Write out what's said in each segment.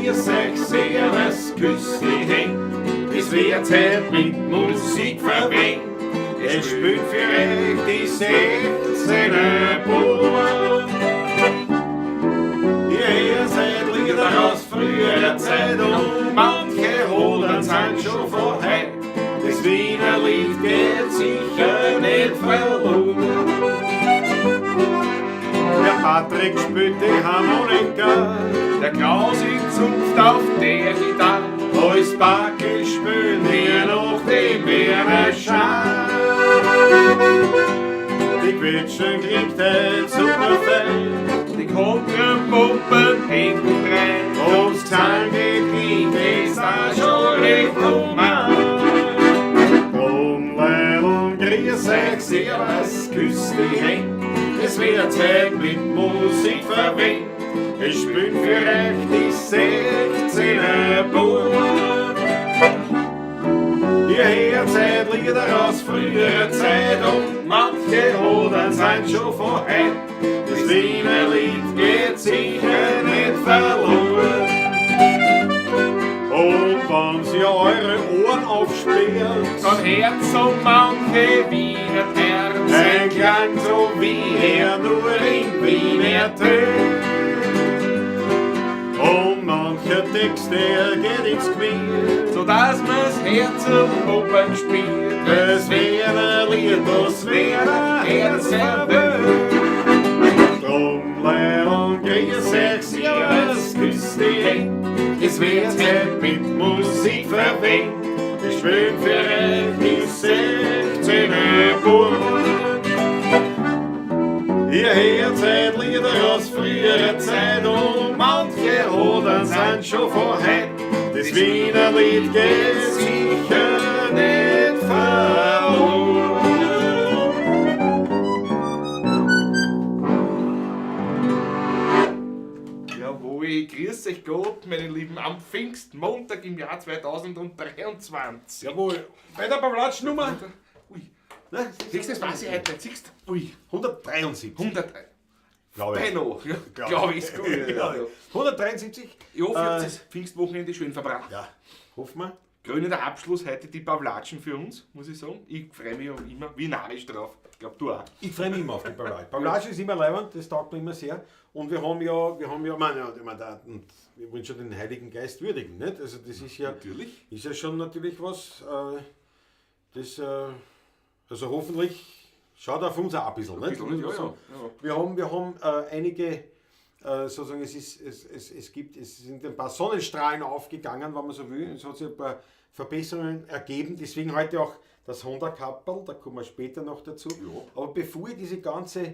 Grüß euch, Servus, küss die Händ. Es wird Zeit mit Musik verwendet. Es spielt für euch die 16er Buben. Ihr seid Lieder aus früherer Zeit und manche Hoden sind schon von heut. Das Wiener Lied geht sicher nicht verloren. Der Patrick spielt die Harmonika, Der Klausi zupft auf der Gitarre. Als Backe spielen wir noch den Wiener Schein. Die Quetschen klingt heut super fein, Die Kontrapumpen hinten rein. ums Gesang ist auch schon recht human. Drum, Leidl, grüß euch, Servus, küss die Händ. Es wird Zeit mit Musik verwendet. Es spielt für euch die 16er Buben. Ihr hört seit Lieder aus früherer Zeit und manche Hoden sind schon von heut. Das Wiener Lied geht sicher nicht verloren. Und wenn sie eure Ohren aufsperrt, Dann hört so manche Wiener Terz. Ein Klang so wie er nur in Wien ertönt. Und mancher Text, der geht ins Gemüt. So dass man's Herz am Pumpen spielt. Das Wiener Lied, das Wiener Herz verwöhnt. Drum, Leidl, grüß euch, Servus, küss die Händ. Es wird Zeit mit Musik verwendet. Ich spiel für euch die 16er Buben. Ihr hört seit Lieder aus früherer Zeit und manche Hoden sind schon von heut. Das Wiener Lied geht sicher nicht verloren. Jawohl, grüß euch Gott, meine Lieben, am Pfingstmontag im Jahr 2023. Jawohl, bei der Pawlatsch-Nummer. Ui, siehst du, das weiß ich heute nicht, siehst du? Ui, 173. 100. Glaube ich. Beinahe, ja, glaube ich, ist gut. Ja, ja. 173. Ich hoffe, ihr habt das Pfingstwochenende schön verbracht. Ja, hoffen wir. Krönender Abschluss heute die Pawlatschen für uns, muss ich sagen. Ich freue mich immer wie narrisch drauf. Ich glaube, du auch. Ich freue mich immer auf die Pawlatsch. Pawlatsch ist immer leibend, das taugt mir immer sehr. Und wir haben ja, ich meine, da, und wir wollen schon den Heiligen Geist würdigen, nicht? Also das ist ja, Natürlich. ist ja schon natürlich was, das, also hoffentlich schaut auf uns auch ein bisschen, nicht? bisschen, ja, Muss man ja, sagen. ja. Wir haben einige, sozusagen, es ist, es, es, es gibt, es sind ein paar Sonnenstrahlen aufgegangen, wenn man so will. Es hat sich ein paar Verbesserungen ergeben, deswegen heute auch das Honda-Kapperl, da kommen wir später noch dazu. Ja. Aber bevor ich diese ganze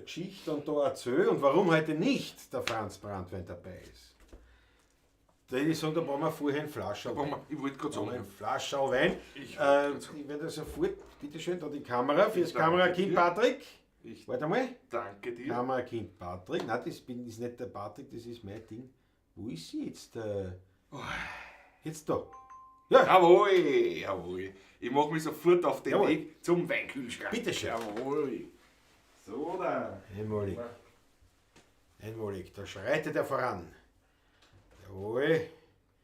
Geschichte und da erzähle und warum heute nicht der Franz Brandwein dabei ist, da hätte ich sagen, da brauchen wir vorher ein Flascherl Brauchen Wein. wir, ich wollte gerade Brauchen wir sagen. ein Flascherl Wein. Ich wollte grad sagen. Ich werde sofort, bitteschön, da die Kamera, fürs Ich danke Kamerakind dir. Patrick. Ich Warte mal. danke dir. Kamerakind Patrick. Nein, das ist nicht der Patrick, das ist mein Ding. Wo ist sie jetzt? Jetzt da. Ja. Jawohl, jawohl. Ich mache mich sofort auf den Jawohl. Weg zum Weinkühlschrank. Bitteschön. Jawohl. So da. Einmalig. Einmalig. Da schreitet er voran. Jawohl.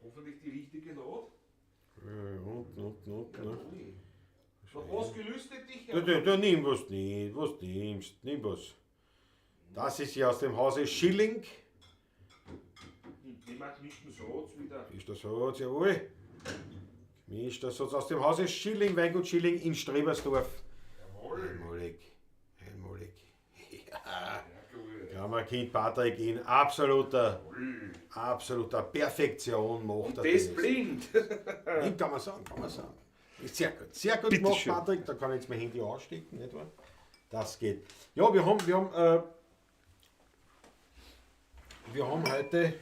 Hoffentlich die richtige Not. Unten, unten, unten. Ne? Noch was gelüstet dich? Da, da, da, nimm was, nimm, was nimmst, nimm was. Das ist ja aus dem Hause Schilling. Nimm einen gemischten Satz wieder. Gemischter Satz, jawohl. Gemischter Satz aus dem Hause Schilling, Weingut Schilling in Strebersdorf. Jawohl. Einmalig, einmalig. Ja. Ja, gut. Kammerkind Patrick in absoluter Perfektion macht Und er das das. blind. Blind kann man sagen, kann man sagen. Ist sehr gut. Sehr gut Bitte gemacht, schön. Patrick. Da kann ich jetzt mein Handy ausstecken, nicht wahr? Das geht. Ja, wir haben heute.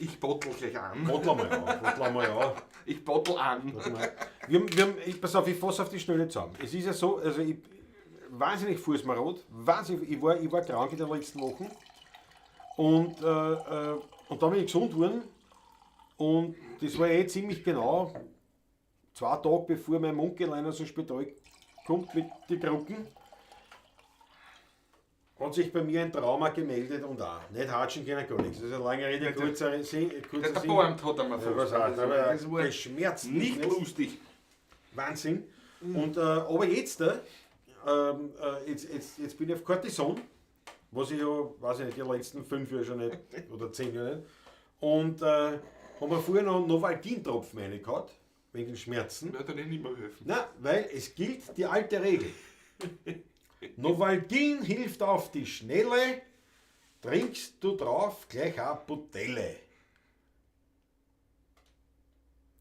Ich bottle gleich an. Bottle mal an, bottle mal an. Ich bottle an. Warte mal. Pass auf, ich fasse auf die Schnelle zusammen. Es ist ja so, also ich, wahnsinnig Fußmarot, wahnsinnig, ich war krank in den letzten Wochen und dann bin ich gesund geworden und das war eh ziemlich genau 2 Tage bevor mein Onkel aus dem Spital kommt mit den Krücken. hat sich bei mir ein Trauma gemeldet und auch nicht hatschen können, gar nichts. Das ist eine lange Rede, kurzer Sinn. Kurzer Der Sinn. Bäumt hat einmal Ja, was fast. heißt, aber Das war geschmerzt. nicht lustig. Wahnsinn. Und, aber jetzt, jetzt bin ich auf Cortison, was ich ja, weiß ich nicht, die letzten 5 Jahre schon nicht, oder 10 Jahre nicht. Und haben wir vorher noch Novalgin-Tropfen reingehauen, wegen den Schmerzen. Wird dir nicht mehr helfen. Na, weil es gilt die alte Regel. Novalgin hilft auf die Schnelle, trinkst du drauf gleich eine Butelle.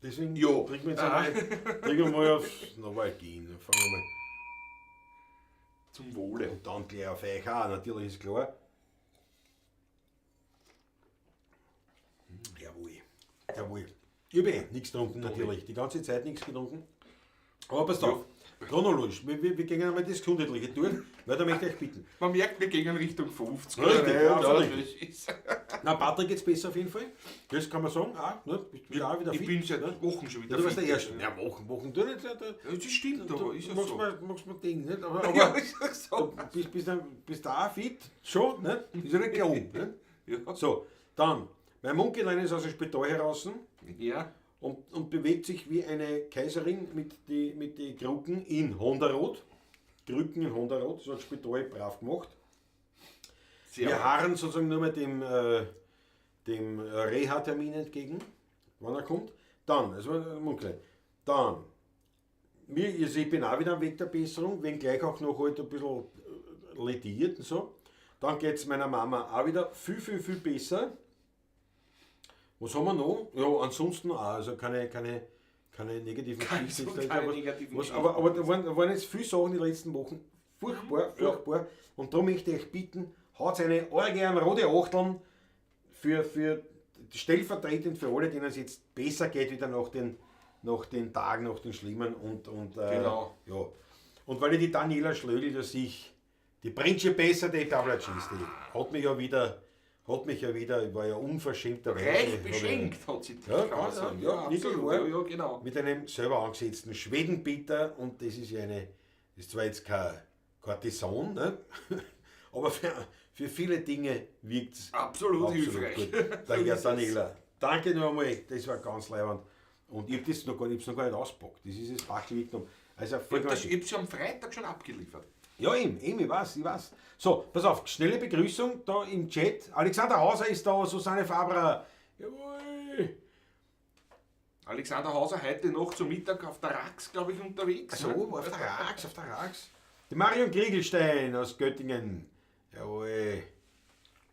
Deswegen Jo. trinken wir jetzt einmal, trinken wir mal auf Novalgin. Dann fangen wir mal. Zum Wohle. Und dann gleich auf euch auch, natürlich ist klar. Jawohl, jawohl. Ich habe nichts getrunken natürlich, die ganze Zeit nichts getrunken. Aber passt auf, chronologisch, wir gehen einmal das Gesundheitliche durch, weil da möchte ich euch bitten. Man merkt, wir gehen Richtung 50. Richtig, ja, ja, absolut. das ist. Na, Patrick geht's besser auf jeden Fall. Das kann man sagen. Ah, ne, bist wieder auch wieder Ich fit, bin seit ne? Wochen schon wieder Ja, du warst fit. der Erste. Ja, Wochen, du nicht. Da, Ja, das stimmt, aber ist ja magst so. Magst mir Ding, nicht? Aber, Ja, ist ja so. bist du auch fit? Schon, ne? Ist ja nicht gelogen, ne? Ja. So, dann, mein Munkelein ist aus dem Spital heraus Ja. und bewegt sich wie eine Kaiserin mit die Krücken in Hondarot. Krücken in Hondarot, das hat das Spital brav gemacht. Sehr Wir gut. harren sozusagen nur mehr dem Reha-Termin entgegen, wann er kommt. Dann, also Munkelein, dann, also ich bin auch wieder am Weg der Besserung, wenngleich auch noch heute ein bisschen lediert und so. Dann geht es meiner Mama auch wieder viel, viel, viel besser. Was haben wir noch? Ja, ansonsten auch, also keine negativen Geschichten. Keine negativen Geschichten. Aber da waren jetzt viele Sachen die letzten Wochen. Furchtbar, furchtbar. Und darum möchte ich euch bitten, haut eine Orgie an rote Achteln für stellvertretend für alle, denen es jetzt besser geht, wieder nach den Tagen, nach den Schlimmen und Genau. Ja. Und weil ich die Daniela Schlögl, dass ich die bringt schon besser, die Tablatschis, die hat mich ja wieder, ich war ja unverschämterweise. Reich beschenkt hat sie dich, Ja, kann man ja, sagen. ja, absolut. wirklich wahr. Ja, genau. Mit einem selber angesetzten Schwedenbitter, und das ist ja das ist zwar jetzt kein Cortison, ne? Aber für viele Dinge wirkt es absolut hilfreich. gut. Der Herr Daniela, danke noch einmal, das war ganz leibend. Und ich habe das noch gar nicht, ausgepackt. Das ist das Backel mitgenommen. Also Ich habe sie am Freitag schon abgeliefert. Ja, eben, ich weiß. So, pass auf, schnelle Begrüßung da im Chat. Alexander Hauser ist da, Susanne Fabrer. Jawohl. Alexander Hauser heute noch zum Mittag auf der Rax, glaube ich, unterwegs. So, auf der Rax, Die Marion Kriegelstein aus Göttingen. Jawohl.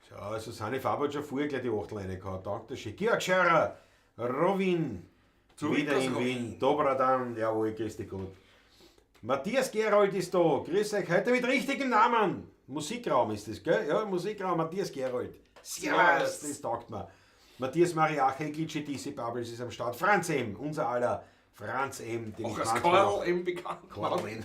So, Susanne Faber hat schon vorher gleich die Achtel reingehauen. Danke schön. Georg Scherer, Robin, Zurück wieder aus in Robin. Wien. Dobradan, jawohl, grüß dich Gott. Matthias Gerold ist da. Grüß euch heute mit richtigem Namen. Musikraum ist das, gell? Ja, Musikraum, Matthias Gerold. Servus, das taugt mir. Matthias Mariache, Glitsche DC Bubbles ist am Start. Franz M., unser aller Franz M. Den Auch ich als manchmal Karl M. bekannt. Karl M.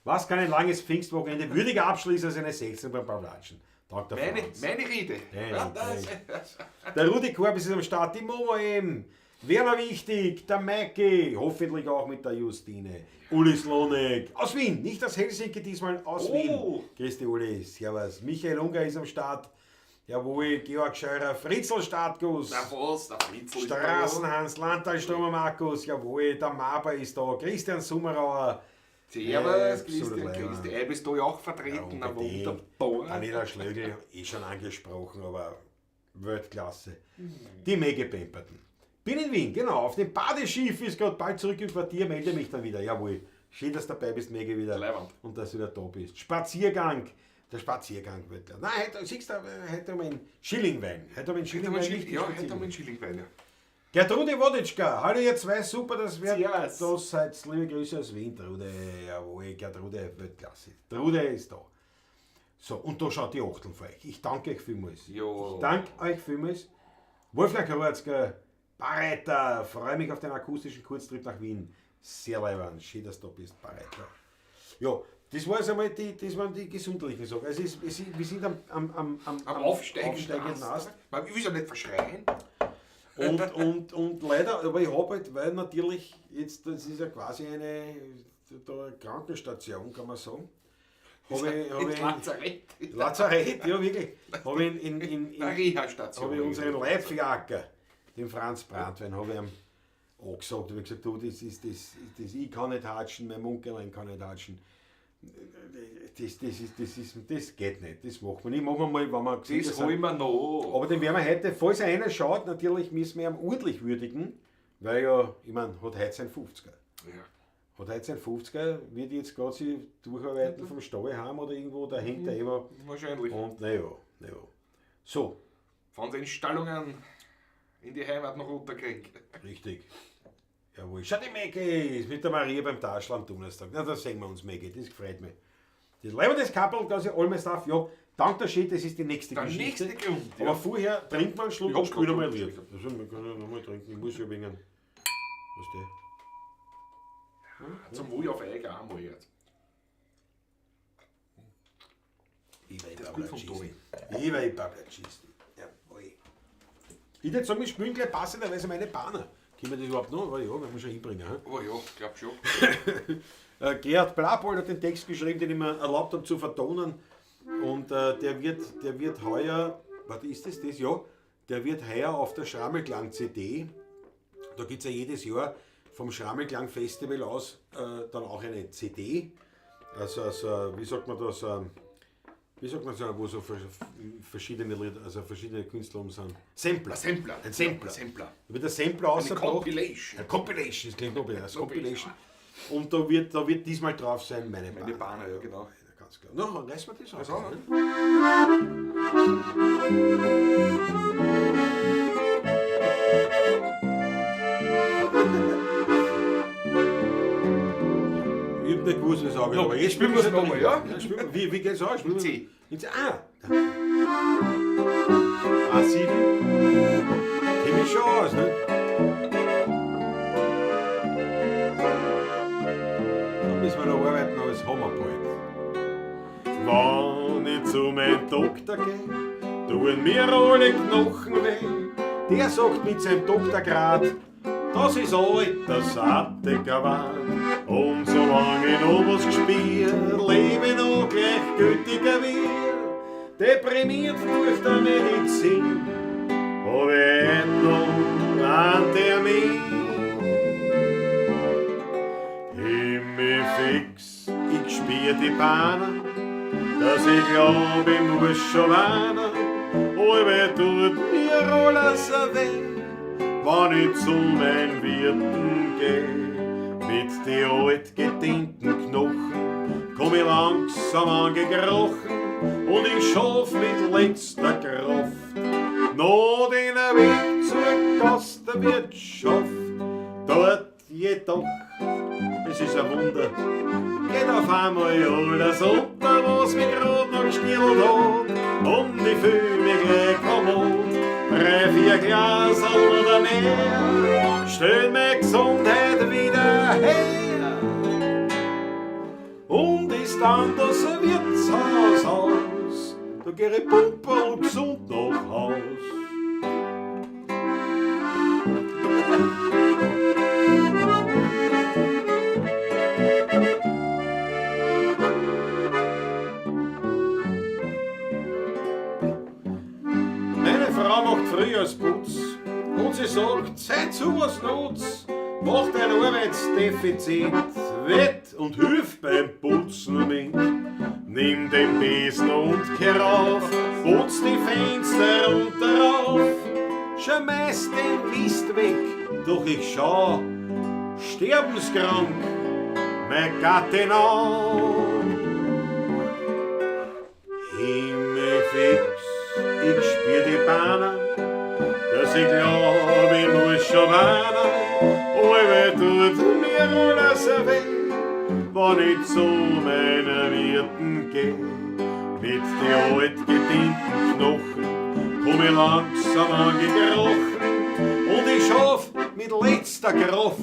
Was kann ein langes Pfingstwochenende würdiger abschließen als eine 16 beim Pavlatschen? Dank der Franz. Meine Rede. Ja, der Rudi Korbis ist am Start, die Momo M. Werner Wichtig, der Maiki, hoffentlich auch mit der Justine. Uli Slonek, aus Wien, nicht aus Helsinki diesmal, aus Wien. Grüß dich, Uli, servus. Michael Unger ist am Start. Jawohl, Georg Scheurer, Fritzl Startguss. Na was, der Fritzl ist da. Straßenhans, Landtalstromer Markus, jawohl, der Maber ist da, Christian Summerauer. Servus, Christian, grüß dich. Er bist da ja auch vertreten, Ja, aber wunderbar. Daniela Schlögl, eh schon angesprochen, aber Weltklasse. Die Maggie Pemberton. Bin in Wien, genau, auf dem Badeschiff, ist gerade bald zurück im Quartier, melde mich dann wieder. Jawohl, schön, dass du dabei bist, Maggie, wieder. Leiband. Und dass du wieder da bist. Spaziergang, der Spaziergang wird klar. Nein, heute, siehst du, heute haben wir einen Schillingwein. Heute haben wir einen Schillingwein. Ja, heute haben wir einen Schillingwein, ja. Gertrude Woditschka, hallo ihr zwei, super, dass wir Servus. da seid. Liebe Grüße aus Wien, Trude. Jawohl, Gertrude, Weltklasse. Trude ist da. So, und da schaut die Achtel für euch. Ich danke euch vielmals. Jo. Ich danke euch vielmals. Wolfgang Kawatzka, Barreiter, freue mich auf den akustischen Kurztrip nach Wien. Sehr leibend, schön, dass du da bist, Barreiter. Ja, das war einmal das waren die gesundheitlichen Sachen. Also wir sind am aufsteigenden Ast. Man will es ja nicht verschreien. Und leider, aber ich habe halt, weil natürlich jetzt, das ist ja quasi eine da Krankenstation, kann man sagen. Habe ich, hab Ins ich Lazarett. Lazarett, ja wirklich. Habe ich in, Der Reha-Station. habe ich unseren Leibjacker, den Franz Brandwein, habe ich ihm angesagt. Habe ich gesagt, du, das ist, das, ich kann nicht hatschen, mein Mundgelein kann nicht hatschen. Das geht nicht, das machen wir nicht. Machen wir mal, wenn wir gesehen Das sind. holen wir noch. Aber den werden wir heute, falls einer schaut, natürlich müssen wir ihn ordentlich würdigen, weil ja, ich meine, hat heute sein 50er. Ja. Hat heute sein 50er, wird jetzt gerade sich durcharbeiten vom Stall heim oder irgendwo dahinter immer. Wahrscheinlich. Und naja, naja. So, Von den Stallungen in die Heimat noch runterkriegen. richtig. Jawohl. Schau, die Maggie ist mit der Maria beim Taschl am Donnerstag. Na, da sehen wir uns, Maggie, das freut mich. Das Leiber des Kappel, das ich all stuff, ja, dank der Shit, das ist die nächste Der Geschichte. nächste Grund, ja. Aber vorher trinkt man einen Schluck Ich und hab spielt grad einmal ein schon Lied. Also, wir können ja nochmal trinken, ich muss ja wegen. Was der? Zum Wohl auf Eiger einmal jetzt. Ich will Das ist gut vom Toni. Ich will Pablo schießen. Jawohl. Ich würde sagen, wir spielen gleich passenderweise meine Banner. Können wir das überhaupt noch? Aber ja, werden wir schon hinbringen. Hm? Oh ja, glaub schon. Gerhard Blapold hat den Text geschrieben, den ich mir erlaubt habe zu vertonen. Und der wird heuer, warte, ist das das? Ja, der wird heuer auf der Schrammelklang-CD, da gibt es ja jedes Jahr vom Schrammelklang Festival aus dann auch eine CD. Also, wie sagt man das? Wie sagt man so, wo so verschiedene Lieder, also verschiedene Künstler um sind? Sampler. Ein Sampler. Ein Sampler. Ein Sampler. Da wird der Sampler Eine rausgebracht. Compilation. Eine Compilation, das klingt noch besser. Eine Compilation. Und da wird diesmal drauf sein, meine Bahn. Meine Bahn, ja, genau. Ja, ganz klar. Na, dann reißen wir das aus. Also, ne? Ich hab nicht gewusst, was ich sage. Ja, aber jetzt spielen spielen wir's wir's nochmal, ja? Ja, spielen wir. Wie geht's aus? Spielen In wir- C. In C. Ah! A7. Kenn mich schon aus, ne? Da müssen wir noch arbeiten, aber das haben wir bald. Wenn ich zu meinem Doktor geh, tun mir alle Knochen weh. Der sagt mit seinem Doktorgrad, das ist altersartiger Wahn. Und solange ich noch was gespielt, lebe ich noch gleichgültiger wie. Deprimiert durch die Medizin, hab ich noch einen Termin. Himmel fix, ich spür die Bahnen, dass ich glaub, ich muss schon weinen. Allweil tut mir alles weh, wenn ich zu meinen Wirten geh. Mit die altgedienten Knochen komm ich langsam angekrochen und ich schaff mit letzter Kraft noch den Weg zur Gastwirtschaft. Dort jedoch, es ist ein Wunder, geht auf einmal alles unter, was mich grad noch gestielt hat. Und ich fühl mich gleich kommod, 3, 4 Glaserl oder mehr, stell meine Gesundheit wieder her. Und ist dann das Wirtshaus aus, da geh ich pumperl gesund nach Haus. Meine Frau macht Frühjahrsputz und sie sagt, seit sowas nutz, macht ein Arbeitsdefizit, wett und hilft beim Putzen mit. Nimm den Besen und kehr auf, putz die Fenster runter auf, schmeiß den Mist weg, doch ich schau, sterbenskrank, mein Gattin an. Himmelfix, ich spür die Bahnen, dass ich glaub, ich muss schon weinen. Allweil tut mir alles weh, wenn ich zu meiner Wirten geh. Mit die altgedienten Knochen komm ich langsam angekrochen und ich schaff mit letzter Kraft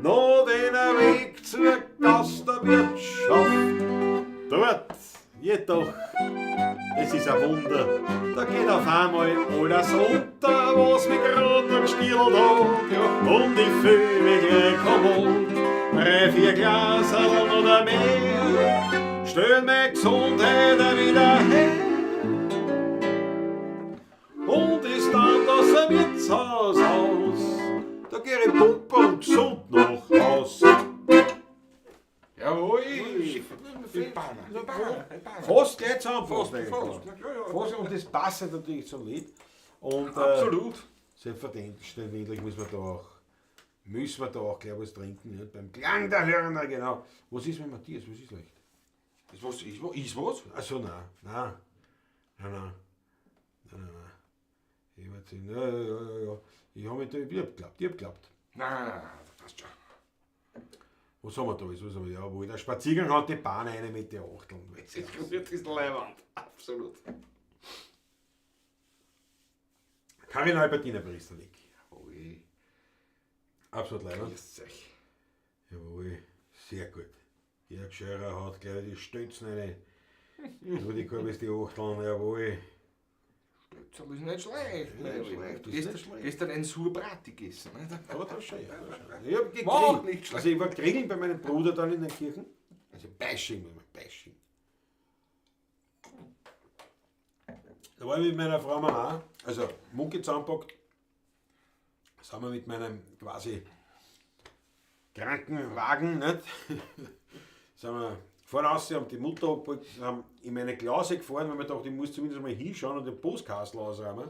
noch den Weg zur Gastwirtschaft. Dort jedoch, es ist ein Wunder, da geht auf einmal alles unter, was mich grad noch gestielt hat. Und ich fühl mich gleich kommod, 3, 4 Glaserl oder mehr, Stell meine Gesundheit wieder her. Und ist dann das Wirtshaus aus, da geh ich pumper und gesund nach Haus. Jawohl. Fast gleich zusammenfassen. Fast, fast. Ja, ja. Fast, und das passt natürlich zum Lied. Und, Absolut. Selbstverständlich müssen wir da auch gleich was trinken. Nicht? Beim Klang der Hörner, genau. Was ist mit Matthias? Was ist leicht? Ist was? Ist was? Achso, nein. Nein. Nein, nein. Nein, nein, nein. Ich weiß nicht. Ja, ja, ja, ja. Ich hab mich da, ich hab geglaubt. Nein, nein, nein, das passt schon. Was haben wir da? Was haben wir? Jawohl, der Spaziergang hat die Bahn eine mit den Achteln. Das ist Leiwand. Absolut. Karin Albertina Bristerlik. Jawohl. Absolut Leiwand. Grüß euch. Jawohl, sehr gut. Georg Scheurer hat gleich die Stützen rein. Nur die Kurbis, die Achteln, jawohl. Stötzel ist nicht schlecht. Nicht schlecht, ist nicht schlecht. Gestern ein Surbrati gegessen. Nicht? Ja, das schon, ja. Das schon. Ich hab Macht nicht schlecht. Also ich war grillen bei meinem Bruder dann in den Kirchen. Also Beisching, Beisching. Da war ich mit meiner Frau Mama, also Mucke zusammenpackt. Sind wir mit meinem quasi Krankenwagen, nicht? Sind wir gefahren raus, haben die Mutter abgeholt, haben in meine Klause gefahren, weil wir dachten, ich muss zumindest mal hinschauen und den Postkastel ausräumen.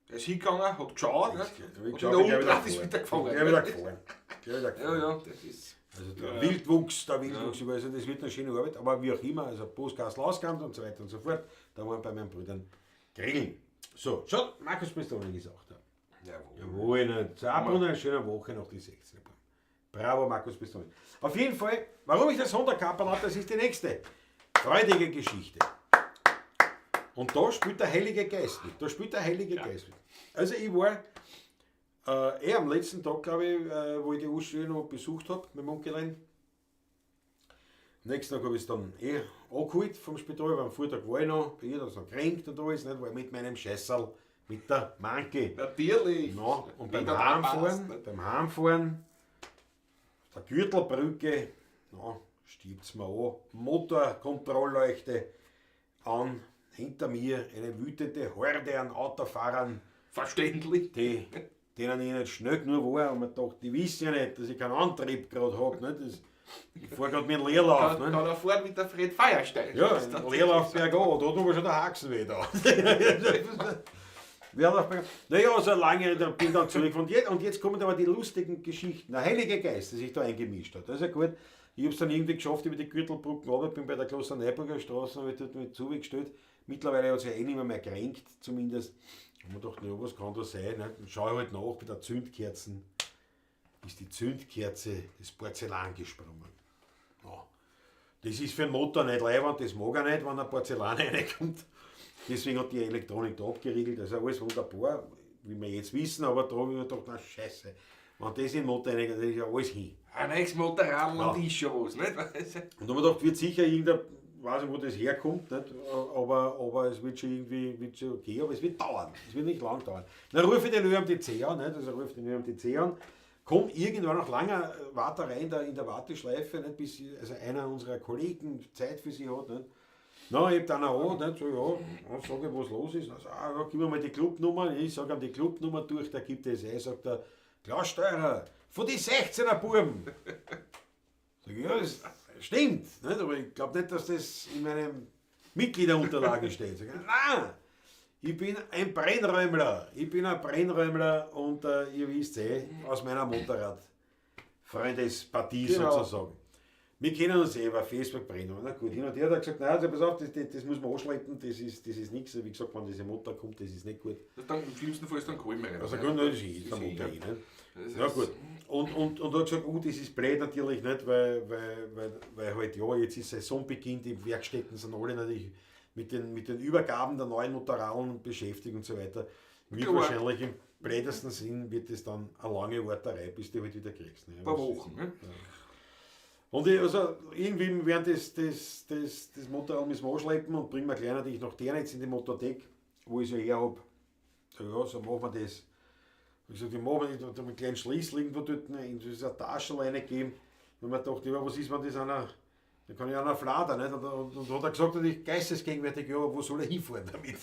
Er ist hingegangen, hat geschaut, nicht? Ich Und geschaut, in bin der gleich Umdraht ist wieder gefahren. Gleich wieder gefahren. Gleich wieder Ja, gefahren. ja, das ist. Also der Ja. Wildwuchs, also das wird eine schöne Arbeit, aber wie auch immer, also Postkastel ausgeräumt und so weiter und so fort. Da waren bei meinen Brüdern Grillen. So, schon, Markus Pistone ist auch da. Jawohl. Jawohl, eine wunderschöne Woche noch die 16. Bravo, Markus Pistone. Auf jeden Fall, warum ich das 100-Kapperl habe, das ist die nächste freudige Geschichte. Und da spielt der Heilige Geist mit. Da spielt der Heilige Geist mit. Also ich war am letzten Tag, glaube ich, wo ich die Uschi noch besucht habe, mit dem Onkelin. Am nächsten Tag habe ich es dann angeholt vom Spital, weil am Vortag war ich noch, bei ihr, da ist noch kränkt und alles, nicht? War ich mit meinem Scheißerl, mit der Manke. Natürlich. Ja, und beim Wieder Heimfahren, passt, beim Heimfahren, der Gürtelbrücke, ja, stirbt's mir an, Motorkontrollleuchte an, hinter mir eine wütende Horde an Autofahrern. Verständlich. Die, denen ich nicht schnell genug war und man dachte, die wissen ja nicht, dass ich keinen Antrieb gerade habe. Ne? Ich fahre gerade mit dem Leerlauf. Kann, ne? kann er fahren mit der Fred Feierstein. Ja, Leerlauf bergan, da hat aber schon der Haxen weh da. Leerlauf bergan. Naja, also lange, da bin dann zurück. Und jetzt kommen aber die lustigen Geschichten. Der Heilige Geist, der sich da eingemischt hat. Das ist ja gut. Ich habe es dann irgendwie geschafft, über die Gürtelbrücken runter, bin bei der Klosterneuburger Straße, habe ich dort mit zugestellt. Mittlerweile hat es ja eh nicht mehr gekränkt, zumindest. Und man dachte, ja, was kann das sein? Ne? Dann schaue ich halt nach, bei der Zündkerzen ist die Zündkerze des Porzellan gesprungen. Ja. Das ist für den Motor nicht leibend, das mag er nicht, wenn ein Porzellan reinkommt. Deswegen hat die Elektronik da abgeriegelt. Also alles wunderbar, wie wir jetzt wissen, aber da habe ich mir gedacht, na scheiße, wenn das in den Motor reingeht, das ist ja alles hin. Ein neues Motorradl Ja. und ist schon was, nicht? Und da habe ich gedacht, wird sicher irgendein, weiß nicht, wo das herkommt, nicht? Aber es wird schon irgendwie, wird schon okay, aber es wird dauern. Es wird nicht lang dauern. Dann rufe ich den ÖMTC an, nicht? Also rufe ich den ÖMTC an, komm irgendwann nach langer Warterei in der Warteschleife, nicht? Bis also einer unserer Kollegen Zeit für sie hat. Nicht? Na, ich hab dann auch an, nicht? So, ja, dann sag ich, was los ist. Dann sag ich, ah, ja, gib mir mal die Clubnummer. Ich sag ihm die Clubnummer durch, da gibt es eh, sagt er, Klaus Steurer, von die 16er Buben. Sag ich, ja, das stimmt, nicht? Aber ich glaub nicht, dass das in meinen Mitgliederunterlagen steht. Sag ich, nein, ich bin ein Brennräumler. Ich bin ein Brennräumler und ihr wisst eh, aus meiner Motorrad-Freundespartie Genau. sozusagen. Wir kennen uns eh über Facebook Brennräumler. Na gut, hin und her hat er gesagt, nein, also pass auf, das muss man anschleppen, das ist nichts. Wie gesagt, wenn das im Motor kommt, das ist nicht gut. Das dann, im schlimmsten Fall ist dann Kohl mehr. Also gut, nein, das ist der Motor eh, nicht? Das Ja ist- gut. Und hat gesagt, das ist blöd natürlich nicht, weil halt, ja, jetzt ist Saisonbeginn, die Werkstätten sind alle natürlich mit den Übergaben der neuen Motorradeln beschäftigt und so weiter. Wird Klar. wahrscheinlich im blödesten Sinn wird es dann eine lange Warterei, bis du halt wieder kriegst. Ne? Ein paar Wochen. Ne? Ja. Und ich, also irgendwie während das Motorrad müssen wir anschleppen und bringen wir gleich natürlich nach Ternitz in die Motorthek, wo ich es ja her hab. So, ja, so machen wir das. Ich gesagt, ich mache mir da einen kleinen Schlüssel irgendwo dort in dieser Tasche reingegeben. Und man dachte, ja, was ist, wenn das einer Da kann ich auch noch fladern, nicht? Und hat er gesagt, natürlich geistesgegenwärtig, ja, wo soll er hinfahren damit?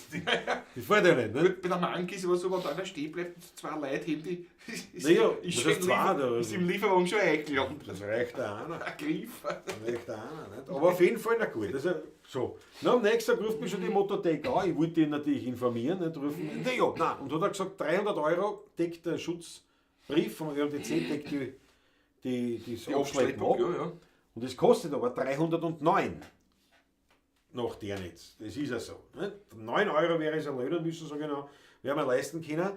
Die fährt ja nicht, ne? Gut, bei der Manke ist aber so, wenn da einer stehen bleibt, und zwei Leute heben die. Ist, Naja, ist, das schon heißt zwei, da- ist im Lieferwagen schon eingeladen. Das reicht auch einer. Ein Griff. Das reicht auch einer, nicht? Aber auf jeden Fall, na gut. Also, so. Na, am nächsten Tag ruft mich schon die Motortech an. Ich wollte ihn natürlich informieren. Nicht? Rufen, na ja, nein. Und hat er gesagt, 300 Euro deckt der Schutzbrief vom ÖMTC, deckt das Die Abschleppen Abschleppung, ab. ja, ja. Und es kostet aber 309 nach der Netz. Das ist ja so. Nicht? 9 Euro wäre es erlösen müssen, so genau, wäre man leisten können.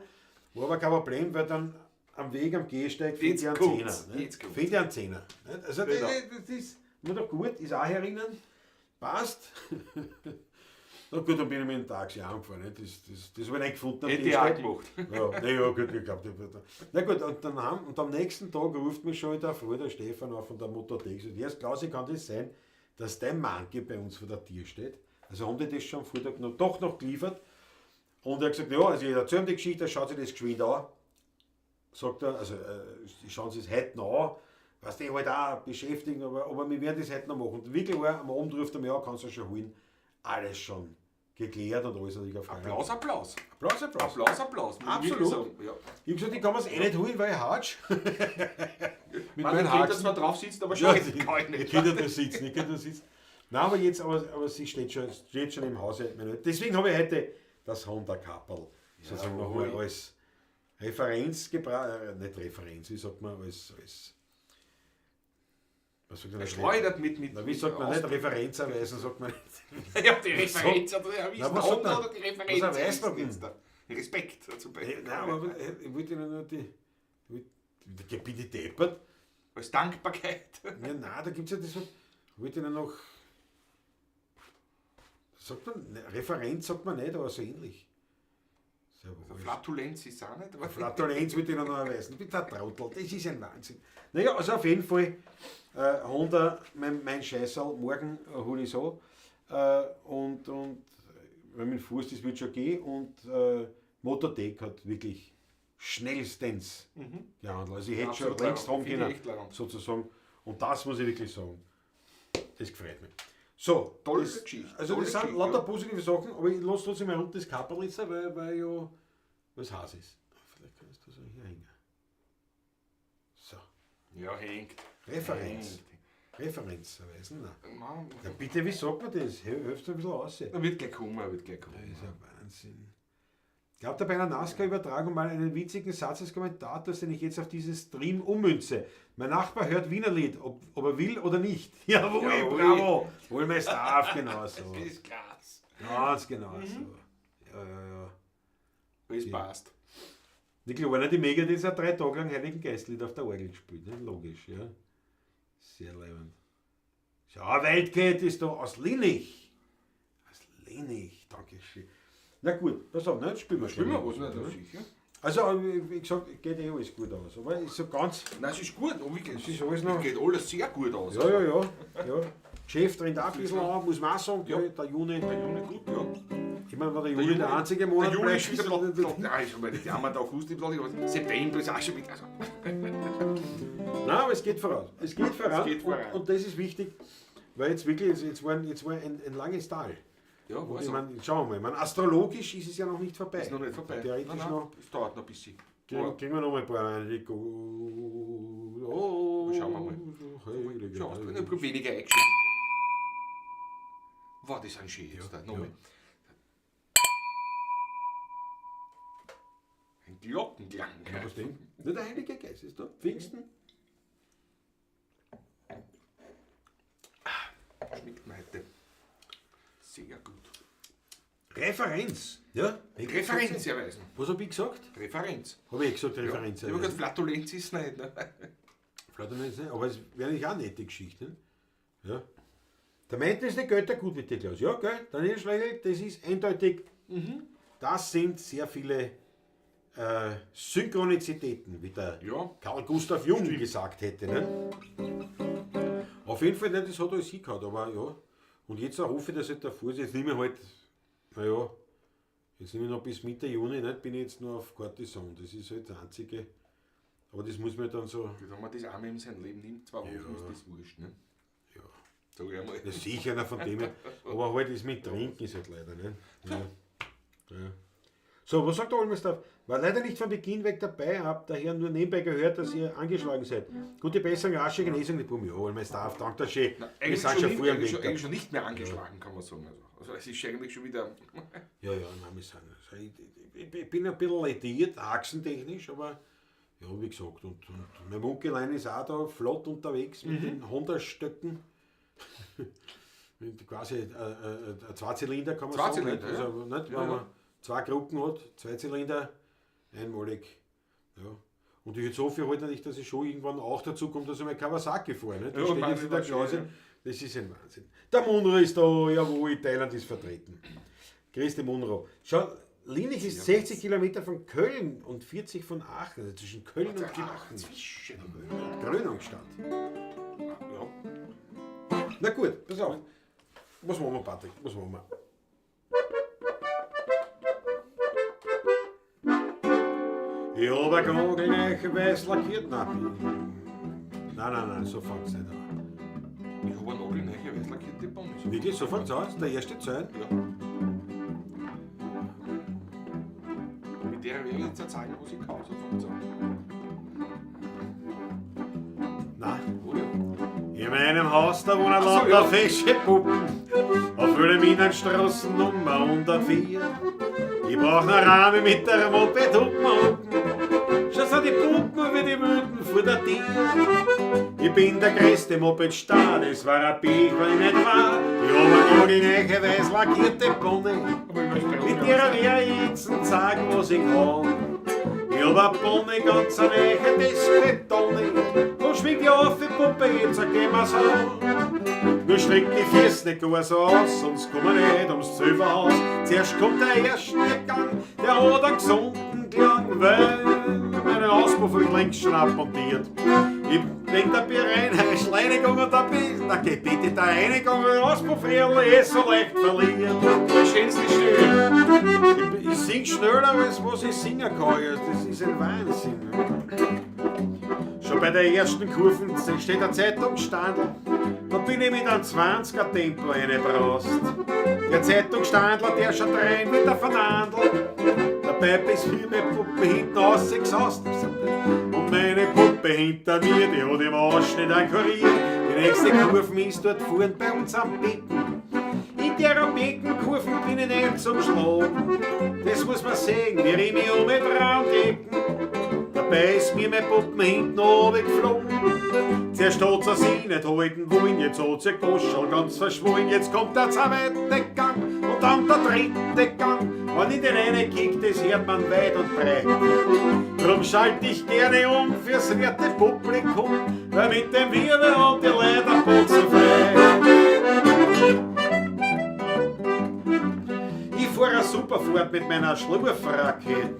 War aber kein Problem, weil dann am Weg am Gehsteig finde Jetzt ich einen kommt's, Zehner. Nicht? jetzt kommt's. Finde ich einen Zehner. Nicht? Also Genau. das ist nur doch gut, ist auch herinnen, passt. Na gut, dann bin ich mit dem Taxi angefahren. Nicht? Das habe ich nicht gefunden am Hätte ich auch Gehsteig. gemacht. Ja, na ja, gut, ich glaub, na gut, und am nächsten Tag ruft mich schon der Früh der Stefan auf von der Motorthek. Sagt, erst Klausi, kann das sein, dass dein Manke bei uns vor der Tür steht? Also haben die das schon am Vortag noch, doch noch geliefert. Und er hat gesagt, ja, also ich erzähle ihm die Geschichte, er schaut sich das geschwind an. Sagt er, also schauen Sie es heute noch an. Weißt du, halt auch beschäftigen, aber wir werden das heute noch machen. Und wirklich war, am Abend ruft er mir an, kannst du schon holen. Alles schon geklärt und alles natürlich auf Applaus, Applaus. Applaus, Applaus. Applaus, Applaus. Muss ich Absolut. wirklich sagen, ja. Ich hab gesagt, ich kann mir's eh nicht holen, weil ich hatsch. Mit Man, meinen ich könnte Haxen. zwar drauf sitzen, aber Ja, schon kann ich ich nicht. könnte da sitzen, ich könnte da sitzen. Nein, aber jetzt, aber sie steht schon im Hause. Deswegen habe ich heute das Honda Kapperl sozusagen nochmal als Referenz gebracht, nicht Referenz, wie sagt man, als was sagt man? Er schleudert mit. Na, wie sagt man nicht Referenz erweisen, sagt man nicht. Ja, die Referenz, oder ja, wie Na, ist was der sagt Honda man? oder die Referenz? Was erweist man Wie ist denn? Respekt zum Beispiel. Nein, aber ich wollte Ihnen nur die, ich bin ich deppert? Als Dankbarkeit. Ja, nein, da gibt es ja das, ich wollte Ihnen noch, sagt man, ne, Referenz sagt man nicht, aber so ähnlich. Sehr wohl. Flatulenz ist auch nicht. Aber Flatulenz wird Ihnen noch erweisen. Bitte ein Trottel, das ist ein Wahnsinn. Naja, also auf jeden Fall, Honda, mein Scheißerl, morgen hole ich so. Und mit dem Fuß, das wird schon gehen. Und Motortech hat wirklich schnellstens gehandelt. Also ich hätte schon Absolut längst haben leibend. Finde können, ich echt leibend. sozusagen. Und das muss ich wirklich sagen, das gefreut mich. So, Tolle das, Geschichte, Also tolle das sind Geschichte, lauter ja. positive Sachen, aber ich lasse trotzdem mal runter das Kapperl jetzt, weil ja was heiß ist. Vielleicht kannst du so hier hängen. So, Ja, hängt. Referenz. Hängt. Referenz erweisen. Nein. Mann. Ja, bitte, wie sagt man das? Hilft ein bisschen aus. Da wird gleich kommen, wird gleich kommen. Das ist ja Wahnsinn. Glaubt er bei einer NASCAR-Übertragung mal einen witzigen Satz des Kommentators, den ich jetzt auf diesen Stream ummünze. Mein Nachbar hört Wienerlied, ob er will oder nicht. Jawohl, Jawohl. bravo. Wohl mein Staff, genau so. Das ist krass. Ganz genau so. Ja, ja, ja. Alles passt. Die Kleine, die Mega, die ist ja 3 Tage lang Heiligen Geistlied auf der Orgel gespielt. Ne? Logisch, ja. Sehr leibend. Schau, Waldkeit ist da aus Linnich. Aus Linnich, danke schön. Na gut, pass auf, ne? Jetzt spielen wir Spielen wir schon. was, nicht? Ja, sicher. Also, wie gesagt, geht eh alles gut aus. Aber ist so ganz. Nein, es ist gut, oh, wirklich. Es ist alles noch. Es geht alles sehr gut aus. Ja, ja, ja. Ja. Geschäft rennt auch ein bisschen an, muss man auch sagen, Ja. gell? Der Juni. Der Juni gut, ja. Ich meine, wenn der Juli der einzige Monat Der Juli ist bleibt, wieder ist bisschen, nein, ist schon mal nicht. Ja, der August ist ein bisschen, September ist auch schon wieder. Also. Nein, aber es geht voran. Es geht voran. Es geht voran. Und das ist wichtig, weil jetzt wirklich, jetzt war ein langes Tal. Ja, Und war ich so. meine, schauen wir mal. Ich meine, astrologisch ist es ja noch nicht vorbei. Ist noch nicht vorbei. Theoretisch Nein, nein, noch. Es dauert noch ein bisschen. Kriegen wir noch mal ein paar rein. Oh, Schauen wir mal. Heilige Schau, Heilige. ich hab weniger eingeschickt. Wow, das sind schön jetzt. Da. Nochmal. Ein Glockenklang. Ja, was denn? Nur der Heilige Geist ist da. Pfingsten. Schmeckt mir heute sehr gut. Referenz. Ja? Referenz erweisen. Was hab ich gesagt? Referenz. Hab ich gesagt, Referenz Ja. Ich hab erweisen. gesagt, Flatulenz ist nicht. Ne? Flatulenz nicht, aber es wäre eigentlich auch eine nette Geschichte. Ne? Ja. Der meint es nicht Götter gut mit dir, Klaus. Ja, gell? Daniel Schlegel, das ist eindeutig. Das sind sehr viele Synchronizitäten, wie der Ja. Carl Gustav Jung gesagt hätte. Ne? Auf jeden Fall, ne, das hat alles hingehauen, aber ja. Und jetzt auch hoffe ich, dass halt der Fuß, jetzt nehme ich halt, naja, jetzt nehme ich noch bis Mitte Juni, nicht, bin ich jetzt nur auf Cortison. Das ist halt das Einzige. Aber das muss man dann so. Wenn man das einmal in seinem Leben nimmt, 2 Wochen, Ja. ist das wurscht. Ne? Ja. Sag ich einmal. Ja, sicher einer von dem. her. Aber halt ist mit Trinken ist halt leider. Ne? Ja. Ja. So, was sagt der Olmersdorf? War leider nicht von Beginn weg dabei, hab daher nur nebenbei gehört, dass ihr angeschlagen seid. Gute Besserung, rasche Genesung, die Buben. Ja, Olmersdorf, danke schön. Nein, Wir eigentlich sind schon, schon nicht, früh am eigentlich, schon, Weg. eigentlich schon nicht mehr angeschlagen, kann man sagen. Also es ist eigentlich schon wieder. Ja, ja, nein, wir sind. Also ich bin ein bisschen lediert, achsentechnisch, aber ja, wie gesagt, und mein Munkelein ist auch da flott unterwegs mit den Honda-Stöcken. Mit quasi Zweizylinder kann man sagen. Zweizylinder, Nicht? ja. Also, nicht, Ja, wenn ja. man zwei Krucken hat, Zweizylinder, einmalig. Ja. Und ich jetzt hoffe halt nicht, dass ich schon irgendwann auch dazu komme, dass ich mal Kawasaki fahre. Nicht? Das Ja, steht meine jetzt in der ich wahrscheinlich, Klausel. Das ist ein Wahnsinn. Der Munro ist da, jawohl, Thailand ist vertreten. Christi Munro. Schau, Linnich ist 60 Kilometer von Köln und 40 von Aachen. Also zwischen Köln und Genau, Aachen. zwischen. Krönungsstadt. Ja. Na gut, pass auf. Was machen wir, Patrick? Was machen wir? Ich hab ein nagelneu weiß lackiert. Nein, nein, nein, nein, so fängt's nicht an. Ich habe eine nagelneue weiß lackierte Pony. So Wirklich, so fängt's an? Das ist der erste Zeilen. Ja. Mit der werde ich jetzt auch zeigen, was ich kann. So fängt's an. Nein. Oder? In meinem Haus, da wohnen Ach so, lauter ja. fesche Puppen. Auf Wilhelminenstraße Nummer 104. Ich brauch ne Rame mit der Moped-Huppen huppen. Schon sind die Puppen wie die Wüten vor der Tür. Ich bin der größte Moped-Star, das war ein Pech, wenn ich nicht war. Ich hab eine nagelneue, weiß lackierte Pony. Aber ich möchte Mit der werde ich jetzt zeigen, was ich kann. Ich hab a Pony, ganz eine neue Diskretonne. Wo schwingt die auf, die Puppe, jetzt gehen wir's an. Nur streck die Füße nicht gar so aus, sonst komm ich nicht ums Zöverhaus. Zuerst kommt der erste Gang, der hat einen gesunden Klang, weil meinen Auspuff hab ich längst schon abmontiert. Ich bin da bei rein, Schleinigung und da bin, da geht bitte der Reinigung und Auspuff eh so leicht verliert. Der schönste Stelle. Ich sing schneller, als was ich singen kann. Ja, das ist ein Wahnsinn. Schon bei der ersten Kurve steht der Zeitungsstandel. Da bin ich mit einem 20er Tempo reingebraust. Der Zeitungsstandler, der schaut rein mit der Fernandel. Dabei ist mir meine Puppe hinten rausgesaust. Und meine Puppe hinter mir, die hat im Arsch nicht einen Kurier. Die nächste Kurve ist dort vorn bei uns am Becken. In der Beckenkurve bin ich nicht zum Schlagen. Das muss man sehen, wie ich mich um mit Raundecken. Dabei ist mir mein Puppen hinten runtergeflogen. Zuerst hat sie sich nicht halten wollen, jetzt hat sie Goschel ganz verschwollen. Jetzt kommt der zweite Gang und dann der dritte Gang. Wenn ich den einen kick, das hört man weit und breit. Drum schalt ich gerne um fürs werte Publikum, weil mit dem Wirbel und die Leiter putzen frei. Ich fahr eine Superfahrt mit meiner Schlurfraketen.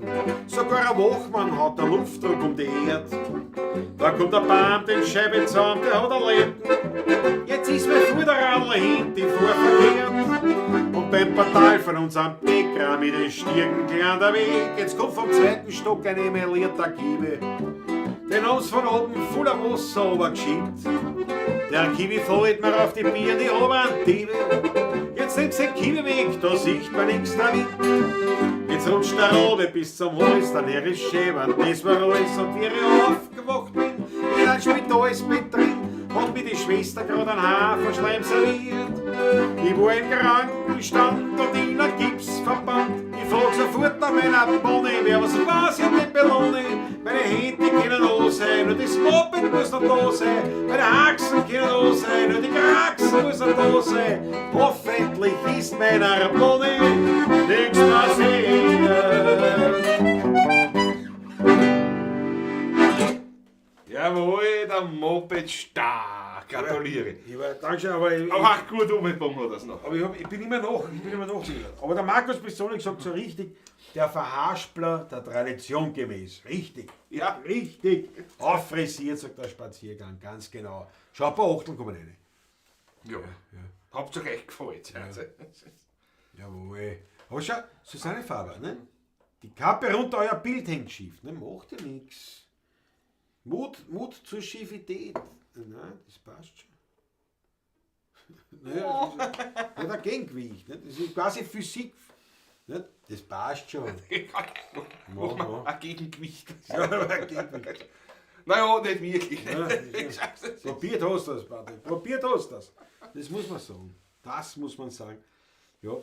Sogar ein Wachmann hat einen Luftdruck um die Erde. Da kommt der Baum den Scheibe zusammen, der hat ein Leben. Jetzt ist mein Vorderradl hinten, ich fahr verkehrt. Und beim Portal von unserem Bäcker mit den Stirn klein der Weg. Jetzt kommt vom zweiten Stock ein emaillierter Kiebe. Den haben's von oben voller Wasser runtergeschickt. Der Kiwi fällt mir auf die Bier, die Oberdiebe. Jetzt nimmt's den Kiwi weg, da sieht man nix damit. Jetzt rutscht der Robe bis zum Hals, dann er ist schön, das war alles. Und wie ich aufgewacht bin, in ein Spitalsbett drin, hat mir die Schwester grad einen Haferschleim serviert. Ich war im Krankenstand und in ein Gipsverband. Ich frag sofort nach meiner Bonne, wer was weiß, ich hab die Belohne. Meine Hände können da sein, nur das Moped muss noch da sein. Meine Haxen können da sein, nur die Kraxen muss noch da sein. Hoffentlich ist meiner Bonne nichts passiert. Jawohl, der Moped stark. Gratuliere. Ich war, Dankeschön, aber ich, Aber auch gut umgekommen hat das noch. aber ich, hab, ich bin immer noch, ich bin immer noch. Aber der Markus Pistonik sagt so richtig, der Verhaspler der Tradition gemäß. Richtig. Ja. Richtig. Auffrisiert, sagt der Spaziergang, ganz genau. Schau, ein paar Achteln kommen rein. Ja. Habt euch echt gefreut. Also. Jawohl. Aber schau, Susanne Faber, ne? Die Kappe runter, euer Bild hängt schief. Ne? Macht ja nichts. Mut, Mut zur Schiefität. Nein, das passt schon. Naja, das ist nicht ein Gegengewicht. Nicht? Das ist quasi Physik. Nicht? Das passt schon. Machen wir ein Gegengewicht. Ja, ein Gegengewicht. Naja, nicht wirklich. Ja, probiert hast du das, Patrick. Probiert hast du das. Das muss man sagen. Das muss man sagen. Ja.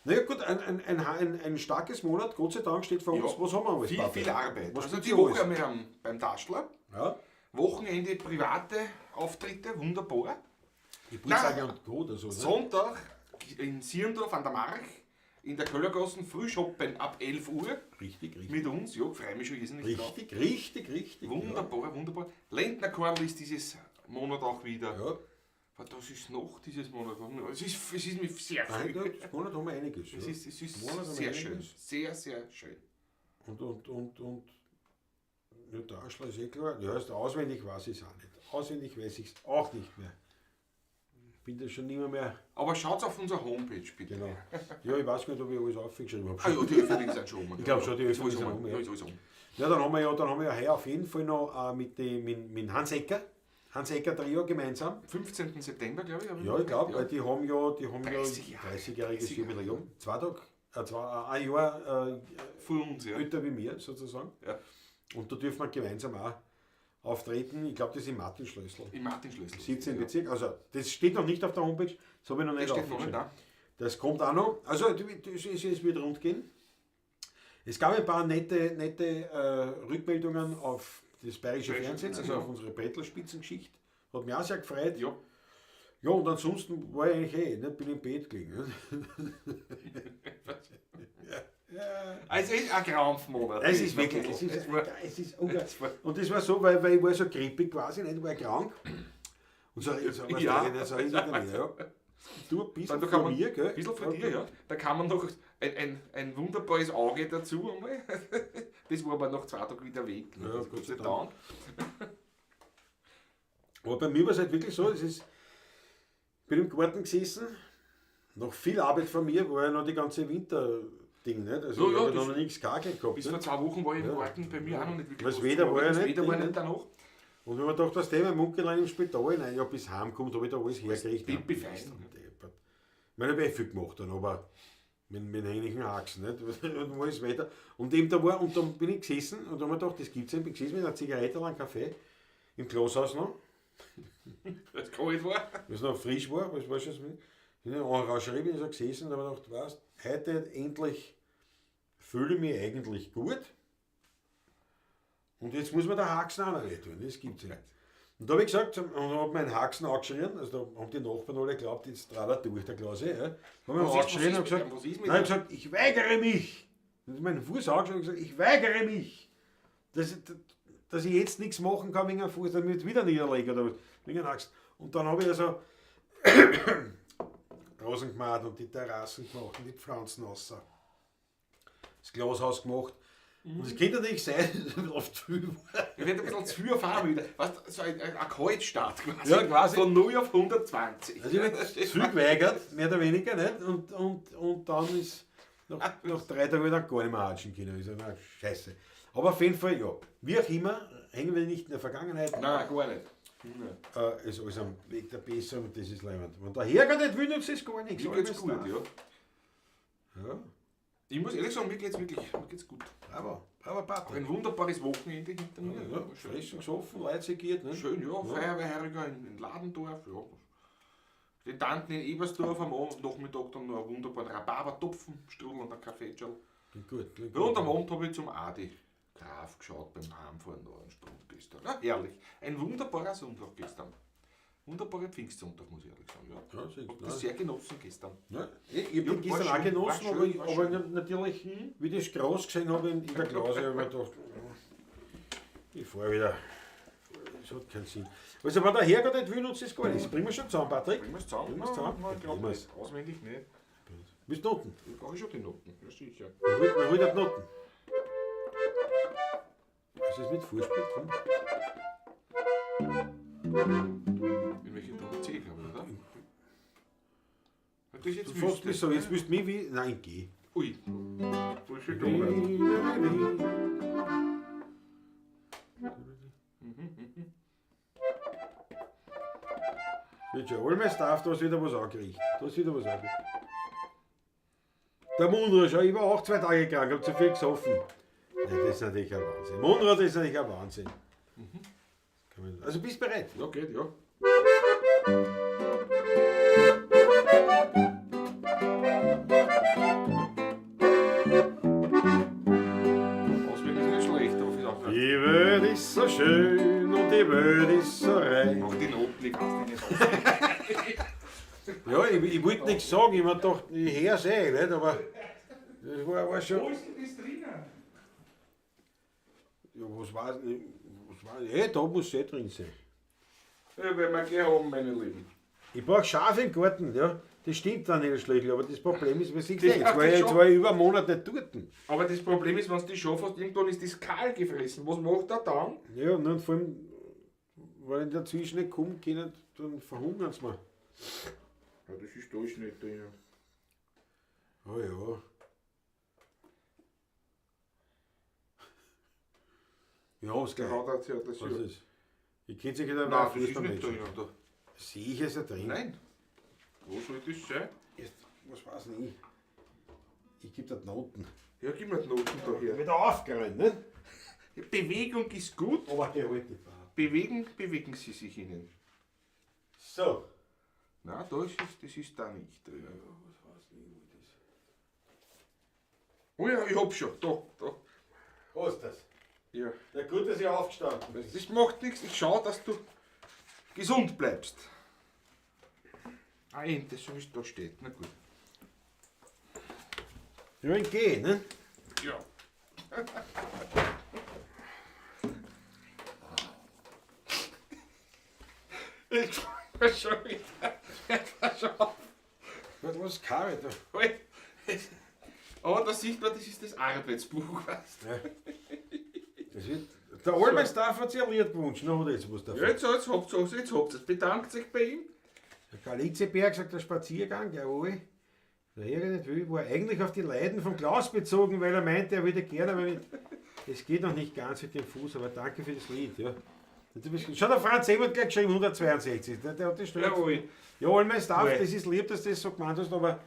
Naja gut, ein starkes Monat, Gott sei Dank, steht vor uns. Ja. Was haben wir alles, Viel, Patrick? viel Arbeit. Was Also tut die sich Woche alles? haben wir beim Taschler. Ja. Wochenende private Auftritte, wunderbar. Geburtstage und Co. Oder so. Ne? Sonntag in Sierndorf an der March, in der Köllergassen, Frühschoppen ab 11 Uhr. Richtig, richtig. Mit uns, ja, freue mich schon irrsinnig drauf. Richtig, richtig, richtig. Wunderbar, wunderbar. Lendner Karl ist dieses Monat auch wieder. Ja. Was ist noch dieses Monat? Es ist mir sehr Nein, viel. das Monat haben wir einiges. Es ja. ist Monat haben wir sehr schön. einiges. Sehr, sehr schön. Und ja, der Aschler ist eh klar. Ja, heißt, auswendig weiß ich es auch nicht. Auswendig weiß ich es auch nicht mehr. Ich bin da schon nicht mehr. Aber schaut auf unserer Homepage bitte. Genau. Ja, ich weiß gar nicht, ob ich alles aufgeschrieben habe. Ah ja, die öffentlichen sind schon um. Ich glaub schon, die Ist öffentlichen alles sind um, ja. Ja, ist alles um. Ja, dann haben wir ja heuer auf jeden Fall noch mit Hans Ecker. Hans Ecker Trio gemeinsam. 15. September, glaube ich. Ja, ich glaube, ja. weil die haben ja, die haben 30 ja Jahre. 30-jähriges 30 Jubiläum. 2 Tage, ein Jahr Vor uns, ja. älter wie mir sozusagen. Ja. Und da dürfen wir gemeinsam auch auftreten. Ich glaube, das ist im Martin-Schlössl. Im Martin-Schlössl. 17. Ja. Bezirk. Also, das steht noch nicht auf der Homepage, das habe ich noch nicht Das steht noch nicht aufgeschrieben. da. Das kommt auch noch. Also, es wird rund gehen. Es gab ein paar nette Rückmeldungen auf das Bayerische Bayerische Fernsehen, Fernsehen, also ja. auf unsere Brettl-Spitzengeschichte. Hat mich auch sehr gefreut. Ja. Ja, und ansonsten war ich eigentlich nicht, bin im Bett gelegen. Ne? Also es ist ein Krampfmonat. Es ist wirklich, es ist, es ist unglaublich. Und das war so, weil ich war so grippig quasi, nicht? Ich war krank. Und so, so, weißt Ja. du, so, ja. Du ein bisschen Dann, da kann von man, mir, gell? Ein bisschen von dir, ja. Da kann man noch ein wunderbares Auge dazu einmal. Das war aber nach 2 Tagen wieder weg. Ja, Also Gott sei Gott sei Dank. Dank. Aber bei mir war es halt wirklich so, es ist, ich bin im Garten gesessen, noch viel Arbeit von mir, war ja noch die ganze Winterding, nicht? Also Ja, ich ja, habe das- noch nichts gehakelt gehabt. Bis Nicht? vor 2 Wochen war ich im Ja. Garten, bei mir auch noch nicht wirklich. Weil das was Wetter zu war ja machen. Das nicht Wetter war drin, nicht danach. Und wenn man dachte, was der, mein Munkel im Spital, nein, ja, bis heim kommt, habe ich da alles hergekriegt. Pipi fein. Ich meine, ich habe eh viel gemacht dann, aber mit hänglichen Haxen, nicht? Und alles weiter. Und eben da war, und dann bin ich gesessen und da habe ich mir gedacht, das gibt's nicht, bin gesessen mit einer Zigarette und einem Kaffee im Glashaus noch, Weil es kalt war. weil es noch frisch war, was war schon, in der Orangerie bin ich so gesessen und habe mir gedacht, weißt, heute endlich fühle ich mich eigentlich gut. Und jetzt muss man der Haxen auch noch wehtun, das gibt's ja nicht. Und da habe ich gesagt, und habe meinen Haxen angeschrien, also da haben die Nachbarn alle geglaubt, jetzt dreht er durch, der Klause. Ja. Habe ich Was ist- angeschrien was und ist gesagt, mit dem? Was ist mit nein, ich dem? gesagt, ich weigere mich. Und meinen Fuß angeschrien und gesagt, ich weigere mich, dass ich jetzt nichts machen kann wegen einem Fuß, damit ich wieder niederlege oder was, wegen einem Haxen. Und dann habe ich also Rosen gemacht und die Terrassen gemacht und die Pflanzen raus. Das Glashaus gemacht. Und es könnte natürlich sein, dass es oft viel war. Ich werde ein bisschen zu viel auf einmal wieder. Weißt du, so ein Kaltstart quasi. Ja, quasi. Von 0 auf 120. Also ich habe mich zu viel geweigert, mehr oder weniger, nicht? Und dann ist nach 3 Tagen wieder gar nicht mehr hatschen können. Ich sag, na, scheiße. Aber auf jeden Fall, ja. Wie auch immer, hängen wir nicht in der Vergangenheit. Nein, gar nicht. Nein. Ist alles am Weg der Besserung und das ist leibend. Wenn der Herrgott nicht will, nützt es gar nichts. Mir geht's Alles gut, da. ja. Ja, Ich muss ehrlich sagen, mir geht's wirklich, mir geht's gut. bravo, bravo, Patrick. Ein wunderbares Wochenende hinter mir. Ja, schön. frisch und gesoffen, Leute segiert, ne? Schön, ja. Feuerwehrheuriger in Ladendorf, ja. Den Tanten in Ebersdorf am Abend, Nachmittag dann noch einen wunderbaren Rhabarbertopfen, Strudel und ein Kaffeetschal. Klingt gut, klingt Ja, und gut. am Abend habe ich zum Adi Graf geschaut beim Heimfahren da einen Sprung gestern. Ja, herrlich. Ein wunderbarer Sonntag gestern. Wunderbarer Pfingstsonntag, muss ich ehrlich sagen. Ja. Ja, siehst Hab du, das ja. sehr genossen gestern. Ja, ich hab Ja, den gestern war auch schön, genossen, war aber, schön, war aber schön. natürlich, wie ich das groß gesehen habe in der Klause, habe ich mir gedacht, ich fahre wieder. Das hat keinen Sinn. Also, wenn der Herrgott nicht will, nutzt das gar nichts. Bringen wir schon zusammen, Patrick. Bringen wir es zusammen? Bringen wir's zusammen? Nein, ich glaub Bringen wir's. nicht. Auswendig nicht. Bist du Noten? Ich brauche schon die Noten, ja sicher. Man holt die Noten. Was ist mit Vorspiel? Komm. In welche Ton? C, glaube ich, oder? Das ist jetzt Du fragst mich so, jetzt müsst du mich wie. Nein, G. Ui. Falsche Tonart. Wird schon. All my stuff, da ist wieder was angerichtet. Da ist wieder was angerichtet. Der Munro, schau, ich war auch 2 Tage krank, hab zu viel gesoffen. Ja, das ist natürlich ein Wahnsinn. Munro, das ist natürlich ein Wahnsinn. Also bist bereit? Ja, geht, ja. Ausweg ist nicht schlecht, aber vielleicht auch nicht. Die Welt ist so schön und die Welt ist so reich. Mach die Noten, ich kann's nicht auswendig. Ja, ich wollte nichts sagen, ich hab gedacht, ich hör's eh, nicht? Aber das war schon. Wo ist denn das drinnen? Ja, was war, was war, eh, da muss eh drin sein. Ja, werden wir gleich haben, meine Lieben. Ich brauche Schafe im Garten, ja. Das stimmt dann nicht, Schlöchel, aber das Problem ist, wir sehen Das jetzt macht war ich das jetzt schon. war ich über einen Monat nicht dort. Aber das Problem ist, wenn du die Schafe hast, irgendwann ist das kahl gefressen. Was macht er dann? Ja, und vor allem, wenn ich dazwischen nicht komme, können, dann verhungern sie mir. Ja, das ist da ist nicht drin. Oh ja. Ja, hab's Der gleich. hat das ja das Was ja. ist? Ich kenne sich ja Nein, das ist nicht drin. Da. Sicher ist er drin. Nein. Wo soll das sein? Jetzt, was weiß ich? Ich gebe dir die Noten. Ja, gib mir die Noten da her. Wieder aufgeräumt, ne? Bewegung ist gut. Aber geholt die Farbe. Bewegen, bewegen Sie sich ihnen. So. Nein, da ist es, das ist da nicht drin. Was weiß ich, wo das Oh ja, ich hab schon. Da, da. Was ist das? Ja. Na gut, dass ich aufgestanden bin. Das macht nichts. Ich schau, dass du gesund bleibst. Ah, das so wie es da steht. Na gut. Ja, in G, ne? Ja. Ich war schon wieder. Ich war schon auf. Gut, was kann ich da? Halt. Aber da sieht man, das ist das Arbeitsbuch, weißt du? Ja. Das wird, der Allman Staff hat sich ein Lied gewünscht, noch hat er jetzt was davon. Ja, jetzt habt's es, jetzt habt's es. Bedankt sich bei ihm. Der Galizeberg sagt, der Spaziergang, jawohl. Der Herr nicht will, war eigentlich auf die Leiden von Klaus bezogen, weil er meinte, er würde gerne, aber mit, es geht noch nicht ganz mit dem Fuß, aber danke für das Lied. Ja. Und du bist, schau, der Franz Ebert gleich geschrieben, 162. Der hat das schnell. Jawohl. Ja, Allman Staff, Jawohl. das ist lieb, dass du das so gemeint hast, aber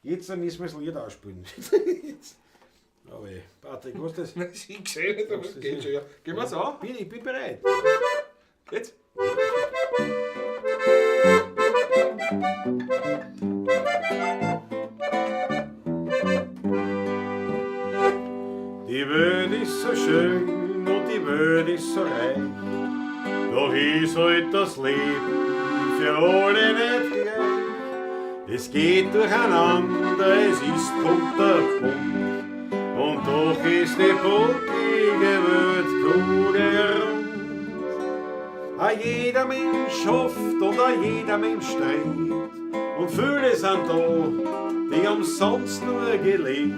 jetzt müssen wir das Lied ausspielen. Aber ey, Patrick, was ist das? Ich sehe nicht, aber es geht schon, ja. Gehen wir's an? Ich bin bereit. Jetzt? Die Welt ist so schön und die Welt ist so reich, doch ist halt das Leben für alle nicht gleich. Es geht durcheinander, es ist kunterbunt und doch ist die bucklige Welt kugelrund. A jeder Mensch hofft und a jeder Mensch strebt und viele sind da, die umsonst nur gelebt.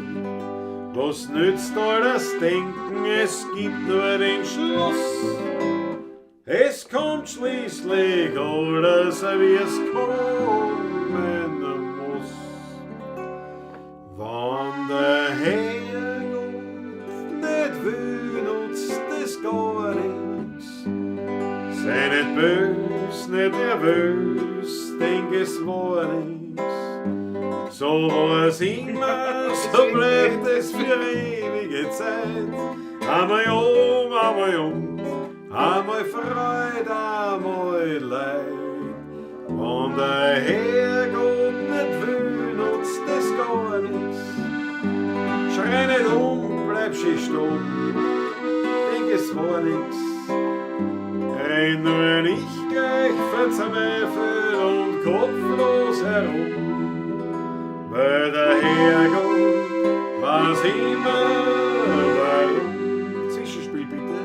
Was nützt all das Denken, es gibt nur den Schluss. Es kommt schließlich alles, wie es kommen muss. Wann der Herrgott nicht will, nutzt es gar nix. Sei nicht bös, nicht nervös, denk es war nix. So war's immer, so bleibt es für ewige Zeit. Einmal um, einmal um, einmal Freude, einmal Leid. Wenn der Herrgott nicht will, nutzt es gar nix. Schrei nicht um, bleib schön stumm, denk es war nix. Renn nur nicht gleich verzweifelt und kopflos herum, weil der Herrgott weiß immer warum. Zwischenspiel bitte.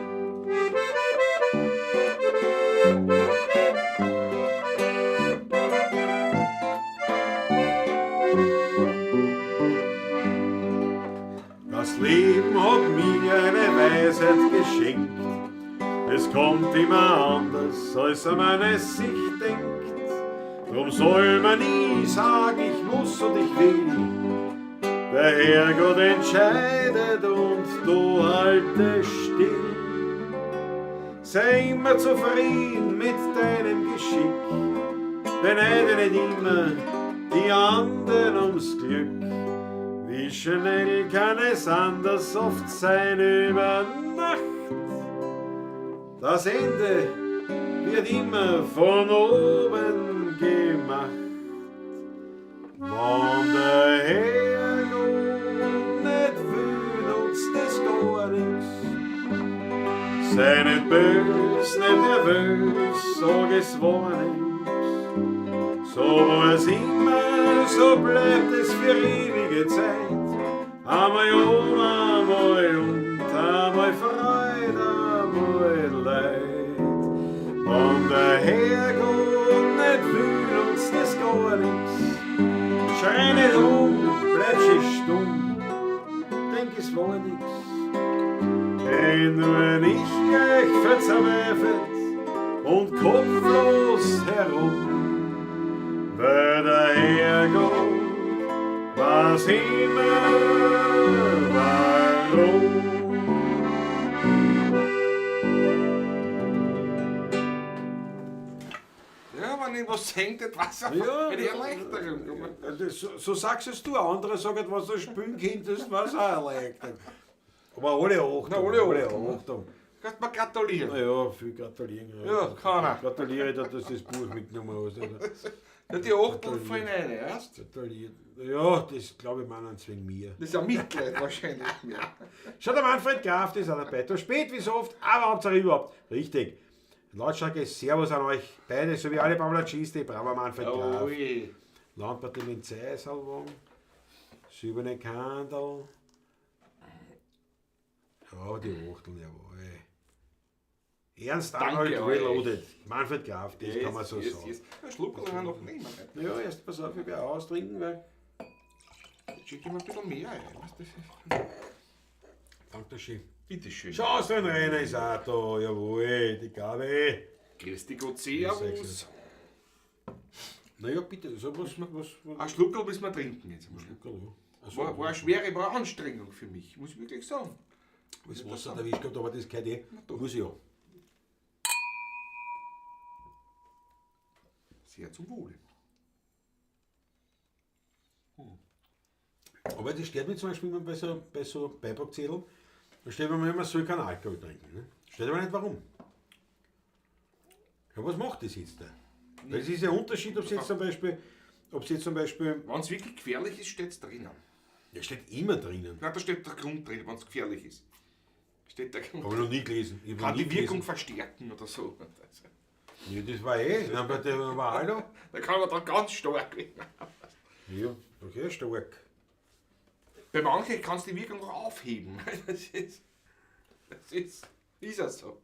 Das Leben hat mir eine Weisheit geschenkt. Es kommt immer anders, als man es sich denkt. Drum soll man nie sagen, ich muss und ich will. Der Herrgott entscheidet und du halte still. Sei immer zufrieden mit deinem Geschick. Beneide nicht immer die anderen ums Glück. Wie schnell kann es anders oft sein über Nacht? Das Ende wird immer von oben gemacht. Wann der Herrgott nicht will, nutzt es gar nix. Sei nicht bös, nicht nervös, sag es war nix. So war's immer, so bleibt es für ewige Zeit. Einmal um, einmal und, einmal Freude, einmal Leid. Wenn der Herrgott nicht will, nutzt es gar nix. Schrei nicht um, bleib schön stumm, denk es war nix. Renn nur nicht gleich verzweifelt und kopflos herum, weil der Herrgott weiß immer warum. Ja, wenn ich was singt, etwas Ja, eine Erleichterung. So sagst es du, andere sagen, was du spielen könntest, was auch Erleichterung. Aber alle Achtung, Na, alle Achtung. Achtung. Kannst mir gratulieren. Na ja, viel gratulieren. Ja, kann er. Gratuliere dir, dass du das Buch mitgenommen hast. Also, Ja, die Achtel fallen rein, weißt? gratuliert. Ja, das glaube ich meinen wegen mir. Das ist ja Mitleid wahrscheinlich mehr. Schau, der Manfred Graf, das ist auch dabei. Da spät wie so oft, aber Hauptsache überhaupt. Richtig. Lautstarkes Servus an euch beide, sowie alle Pavlatschiste. Bravo Manfred Graf. Oh je. Landpartie mit Zeisalwang. Silberne Kandel. Ja, die Achteln, jawohl. Ernst Danke Arnold euch. Reloaded. Manfred Graf, das kann man so yes, sagen. Yes. Ja, Schluck wir noch nehmen. Ja, erst pass auf, ich werde austrinken, weil. Jetzt schicke ich mir ein bisschen mehr ein. Weißt, das ist... Danke schön. Bitte schön. Schau, den Rainer ist auch da, jawohl, die Gabi. Grüß dich Gott, servus. Naja, bitte, so was. Ein Schluckerl müssen wir trinken jetzt. Schluckerl, ja. War eine schwere, war eine Anstrengung für mich, muss ich wirklich sagen. Das Wasser erwischt gehabt, aber das gehört eh. Muss ich ja. Sehr zum Wohle. Aber das stört mich zum Beispiel immer bei so Beipackzetteln. Da steht mir immer, man soll keinen Alkohol trinken. Ne? Steht aber nicht warum. Ja, was macht das jetzt da? Weil es ist ja ein Unterschied, ob sie jetzt zum Beispiel. Wenn es wirklich gefährlich ist, steht es drinnen. Ja, steht immer drinnen. Nein, da steht der Grund drin, wenn es gefährlich ist. Steht der Grund. Habe ich noch nie gelesen. Ich Kann nie die Wirkung gelesen. verstärken oder so. Ja, das war eh. Nein, bei der war hallo. Da kann man dann ganz stark werden. Ja, okay, stark. Bei manchen kannst du die Wirkung auch aufheben. Das ist ja so.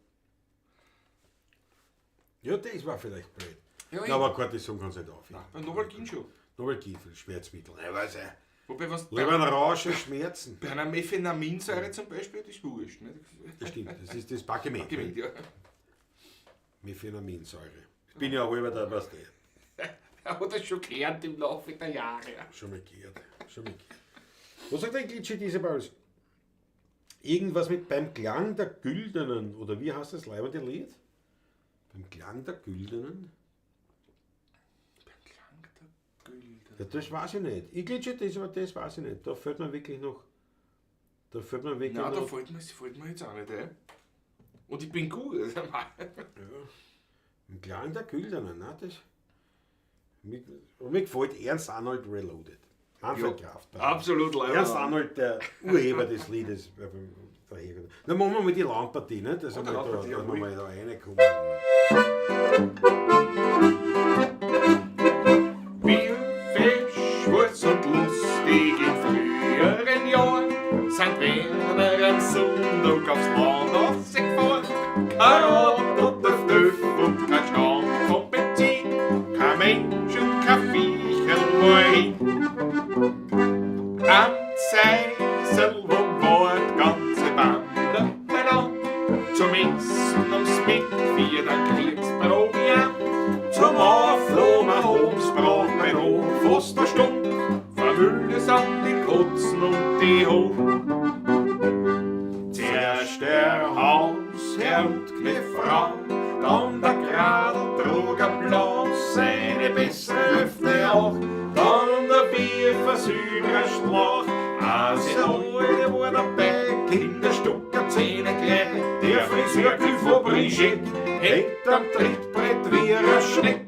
Ja, das war vielleicht blöd. Ja, Na, aber Cortison kannst du nicht aufheben. Bei Novalgin schon. Novalgin, Schmerzmittel. Ja, weiß ich. Wobei, was Lieber ein Rausch als Schmerzen. bei einer Mephenaminsäure zum Beispiel, das ist wurscht. Ne? Das stimmt, das ist das Packement. Packement, ja. Mephenaminsäure. Ich bin ja halber da, was der. Er hat das schon gelernt im Laufe der Jahre. Schon mal gehört. Schon mal gehört. Was sagt der Glitschi diese Paulus? Irgendwas mit beim Klang der Güldenen, oder wie heißt das leibende Lied? Beim Klang der Güldenen? Beim Klang der Güldenen. Ja, das weiß ich nicht. Ich Glitschi, das weiß ich nicht. Da fällt mir wirklich noch. Da fällt mir wirklich Nein, da noch. fällt mir jetzt auch nicht ein. Und ich bin gut. Also, Ja. Im Klang der Güldenen, nein, das. Mir gefällt Ernst Arnold Reloaded. Manfred Ja, Graf. absolut leider. Ernst Arnold, der Urheber des Liedes. Dann machen wir mal die Landpartie, ne? Dass Oh, wir die da, Landpartie, dass wir jawohl. mal da reinkommen. Wir fesch, schwarz und lustig in früheren Jahren sind Werner am Sonntag aufs Land rausgefahren. Kein Rad und der Dörf und kein Stand von Benzin, kein Mensch und kein Viecherl war hin. Am Zeisel, wo war die ganze Bande beieinander, zum Essen ums Mittag, dann kriegst Proviant. Zum Auflohmen Obstbrot bei noch fast eine Stunde. Vermülle sind die Kotzen und die Hund. Zuerst der Hausherr und die Frau, dann der Gradl trug ein Platz, seine beste Nase alte war dabei, Kinderstucker, Zähne gleich, der Friseur von Brigitte hängt am Trittbrett wie ein Schneck.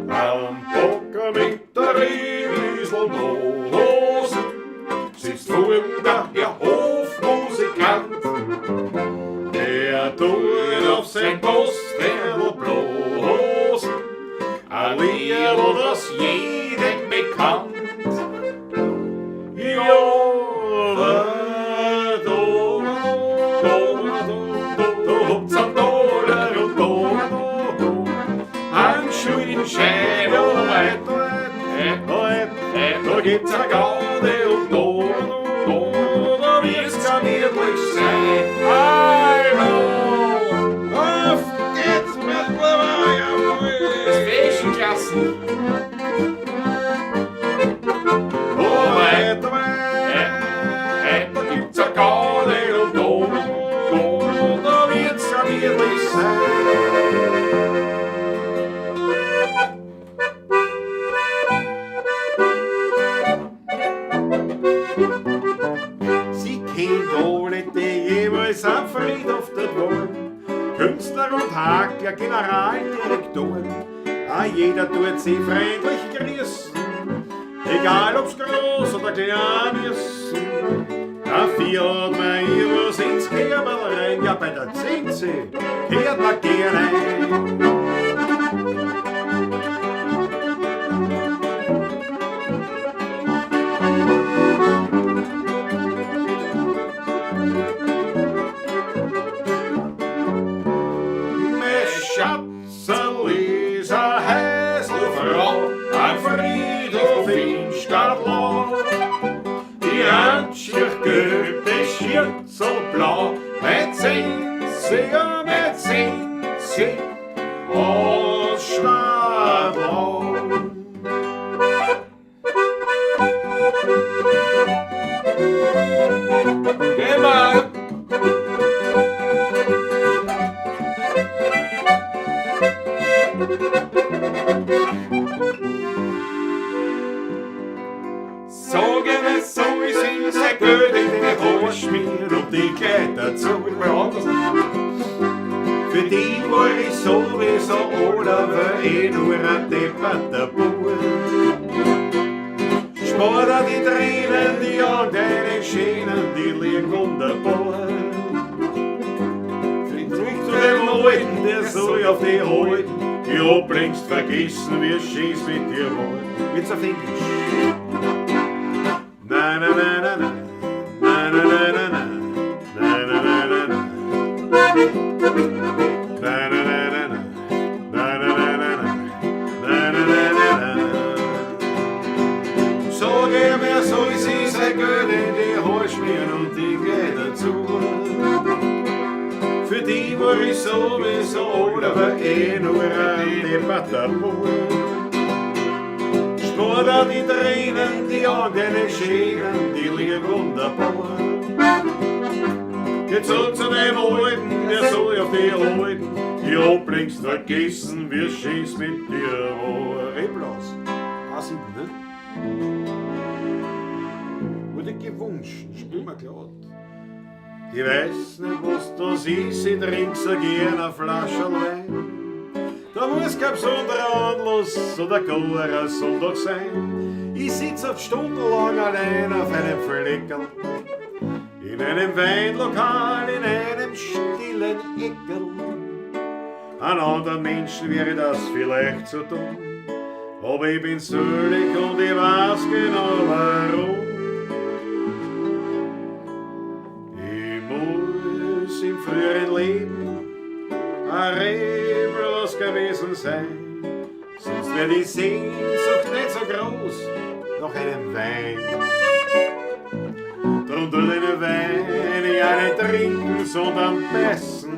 Am Bocker mit der Rieselnose sitzt vorn der Herr Hofmusikant. Der tut auf sein Postel bloß ein Liedl, das jedem bekannt. Ja, da, da, da, da, habt's einen Dollar und da, da, einen schönen Schein, da gibt's eine Gaude und da, da, da wird's gemütlich sein. Also, Auf geht's mit das Fashionklassen. Oh, weiter, weiter, da gibt's eine Gaude und da, da, da wird's gemütlich sein. Sie kennt alle, die jemals am Friedhof dort waren. Künstler und Hakler, Generaldirektoren. Ah, jeder tut sie freundlich grüßen, egal ob's groß oder klein ist. Da fiat man ihr was ins Kerberl rein, ja bei der Zinze kehrt man gern ein. Mein Schatzerl ist a Häuselfrau am Friedhof in Stadlau. Die Handschirr gelbe Schürzelblau, mein Zinse, ja, mein Zinse aus Stadlau. Geh mal! Sagen es so, wie sie sein Geld in die Haare schmiert und die Kleider zu. Ich will anders. Für die war ich sowieso oder war eh nur ein depperter Bub. Spar dir die Tränen, die an deinen Schienen, die liegen wunderbar. Zurück zu dem Alten, der soll auf die Alten, ich hab längst vergessen, wie schön's mit dir war. Jetzt auf Englisch. Na, na, na, na, na. Na, na, na, na, na. Na, na, na, na, na. Na, na, na, na, na. Na, na, na, na, na. Na, na, na, na, na. Sag er mir, soll sie sein Geld in die Haare schmieren und die Kleider zu. Für die war ich sowieso oder eh nur ein depperter Bub. Spar dir die Tränen, die an deine Scheren, die liegen wunderbar. Geh zurück zu dem Alten, der soll auf die Alten, ich hab längst vergessen, wie schön's mit dir war. Reblaus, A7, ne? Wurde gewünscht, spiel mir glatt. Ich weiß nicht, was das ist, ich trink so gern eine Flasche Wein. Da muss kein besonderer Anlass oder gar ein Sonntag sein. Ich sitz oft stundenlang allein auf einem Fleckerl, in einem Weinlokal, in einem stillen Eckerl. An anderen Menschen wäre das vielleicht zu tun, aber ich bin selig und ich weiß genau warum. Ich muss im früheren Leben ein Reblos gewesen sein, sonst wär die Sehnsucht nicht so groß nach einem Wein. Drum tut einen Wein ja nicht trinken, sondern beißen.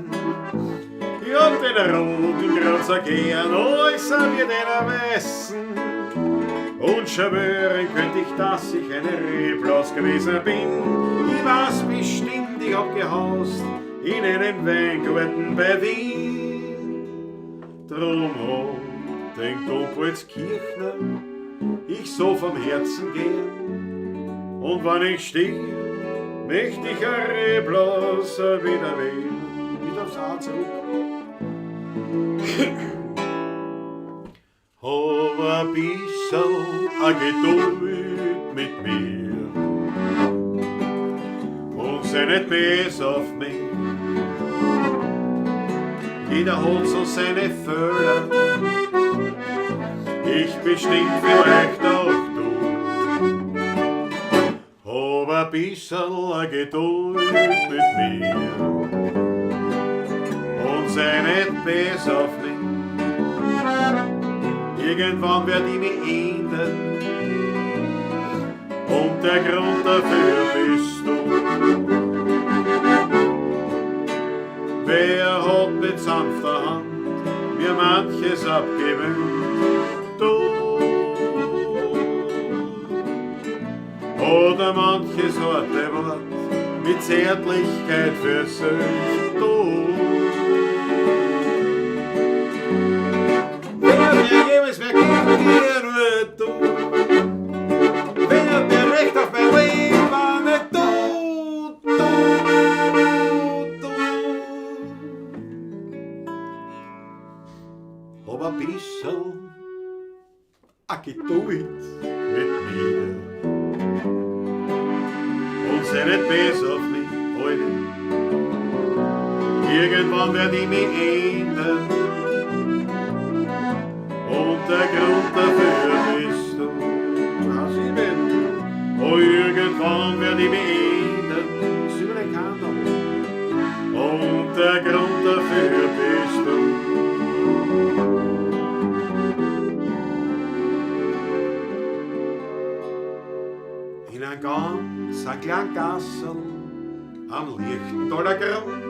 Ich hab den roten grad so gern, als wir den weißen. Und schwören könnt ich, dass ich eine Reblaus gewesen bin. Ich weiß bestimmt, ich hab gehaust in einem Weingarten bei Wien. Drum hab den Gumpoldskirchner ich so vom Herzen gern. Und wenn ich stier, möchte ich eure bloß wieder wählen. Wieder aufs A zurück. Hab ein bisserl a Geduld mit mir und sei nicht bös auf mich. Jeder hat so seine Fehler, ich bestimmt vielleicht auch du. Hab ein bisserl a Geduld mit mir und sei nicht bös auf mich. Irgendwann werd ich mich ändern und der Grund dafür bist du. Wer hat mit sanfter Hand mir manches abgewöhnt? Du. Oder manches harte Wort mit Zärtlichkeit versöhnt? Du. Wer mir jemals mehr gibt, dir nur du. Wer mir Recht auf mein Leben, nicht du, du, du. Hab ein bisserl a Geduld mit mir und sei nicht bös auf mich heute. Irgendwann werd ich mich ändern und der Grund dafür bist du. Ja, sieben. Oh, irgendwann werd ich mich ändern. Sieben Kandel. Und der Grund dafür bist du. In einem ganz ein kleinen Gassel am Lichtentaler Grund,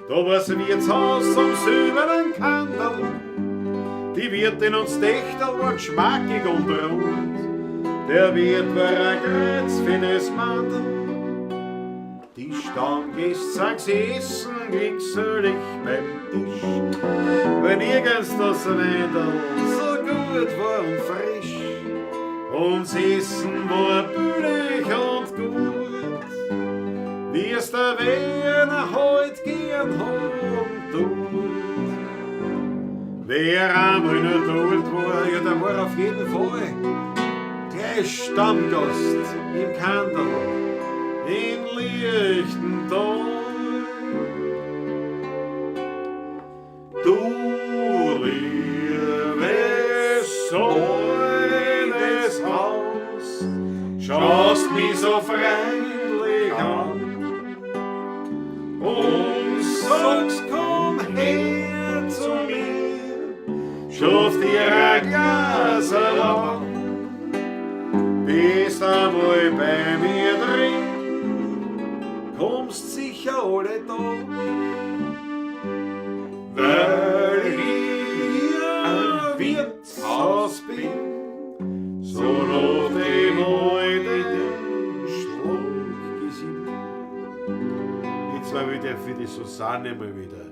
da war's ein Wirtshaus am silbernen Kandel. Die Wirtin und Techterl waren schmackig und rund. Der Wirt war ein kreuzfeines Mandel. Die Stammgäste sind gesessen, glückselig beim Tisch, weil nirgends das Weindl so gut war und frisch. Uns Essen war billig und gut, wie es der Werner heut gern haben tut. Wer einmal nur dort war, ja, der war auf jeden Fall gleich Stammgast im Kandel in Lichtental. Du liebes altes Haus, schaust mich so freundlich an und sagst, komm her zu mir, schaff dir ein Glas an, bist einmal bei mir drin, kommst sicher alle da, weil ich ein Wirtshaus bin, so nach dem alten Schlag gesehen. Jetzt mal wieder für die Susanne mal wieder.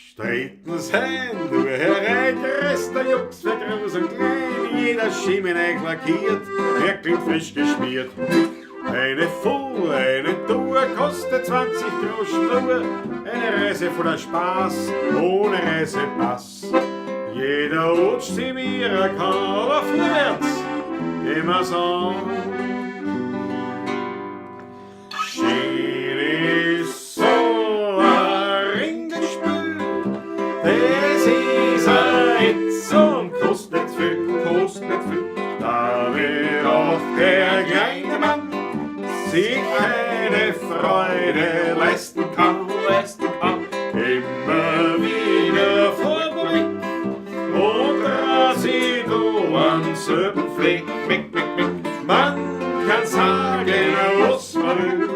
Streiten sein, nur herein, der Jux, wer groß und klein, jeder Schimmel lackiert, wirklich frisch geschmiert. Eine Fuhr, eine Tour kostet 20 Groschen nur, eine Reise voller Spaß, ohne Reisepass. Jeder rutscht sie mir, er kann, aber vorwärts, gehen wir's an. Schön ist so ein Ringelspiel, das ist ein Hitz und kostet nicht viel, kostet nicht viel. Da wird auch der kleine Mann sich eine Freude leisten kann, leisten kann. Immer wieder vorbei und sie du an selben Fleck, mick, mick, mick. Man kann sagen, was man will,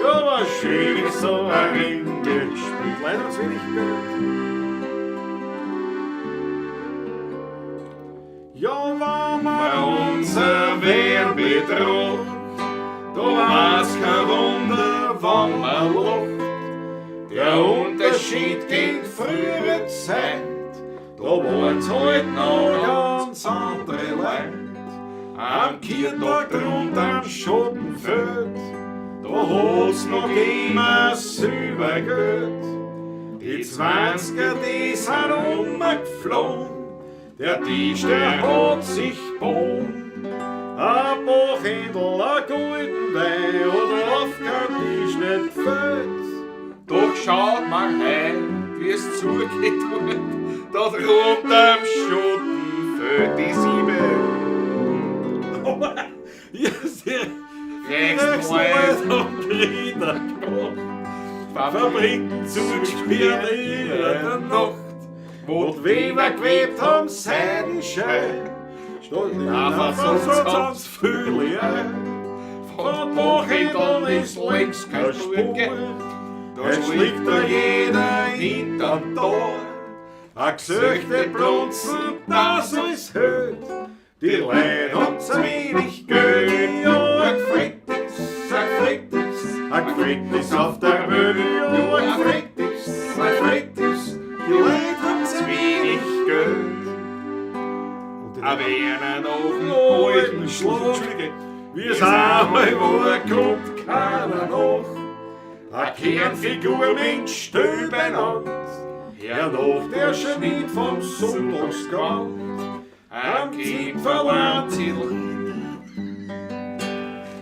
ja, aber schön ist so ein Ringelspiel. Leider zu wenig Geld. Ja, wenn man unser Wehr bedroht, da war's kein Wunder, wann man lacht. Der Unterschied gegen frühere Zeit, da waren's halt noch ganz andere Leute. Am Kirtag drunter am Schottenfeld, da hat's noch immer Silbergeld. Die 20er, die sind umgeflogen, der Tisch, der hat sich gebogen. Ein Bochendl, ein golden Wein, hat auf kein Tisch nicht gefällt. Doch schaut mal heim, wie es zugeht tut, da drunter am Schottenfeld die 7. Ja, sehr. Rechts und Grieder Fabriken zugesperrt in der Nacht, wo die Weber gewebt haben Seidenschein. Steht sonst viel Von Bochendl ist längst kein Spur, Da es liegt da jeder hinterm Tor. A Gesöchte blunzen, das ist höht. Die Leute haben zu wenig Geld. Ja, ein Gefrettes, ein Gefrettes, ein Gefrettes auf der Welt. Ja, ein Gefrettes, ein Gefrettes, die Leute haben zu wenig Geld. Aber einer noch einen alten Schlag, Schlag. wie es einmal war, kommt keiner nach. A Kernfigur mit Still benannt, hernach der Schnitt vom Sonntagsgewand. Am Zipferl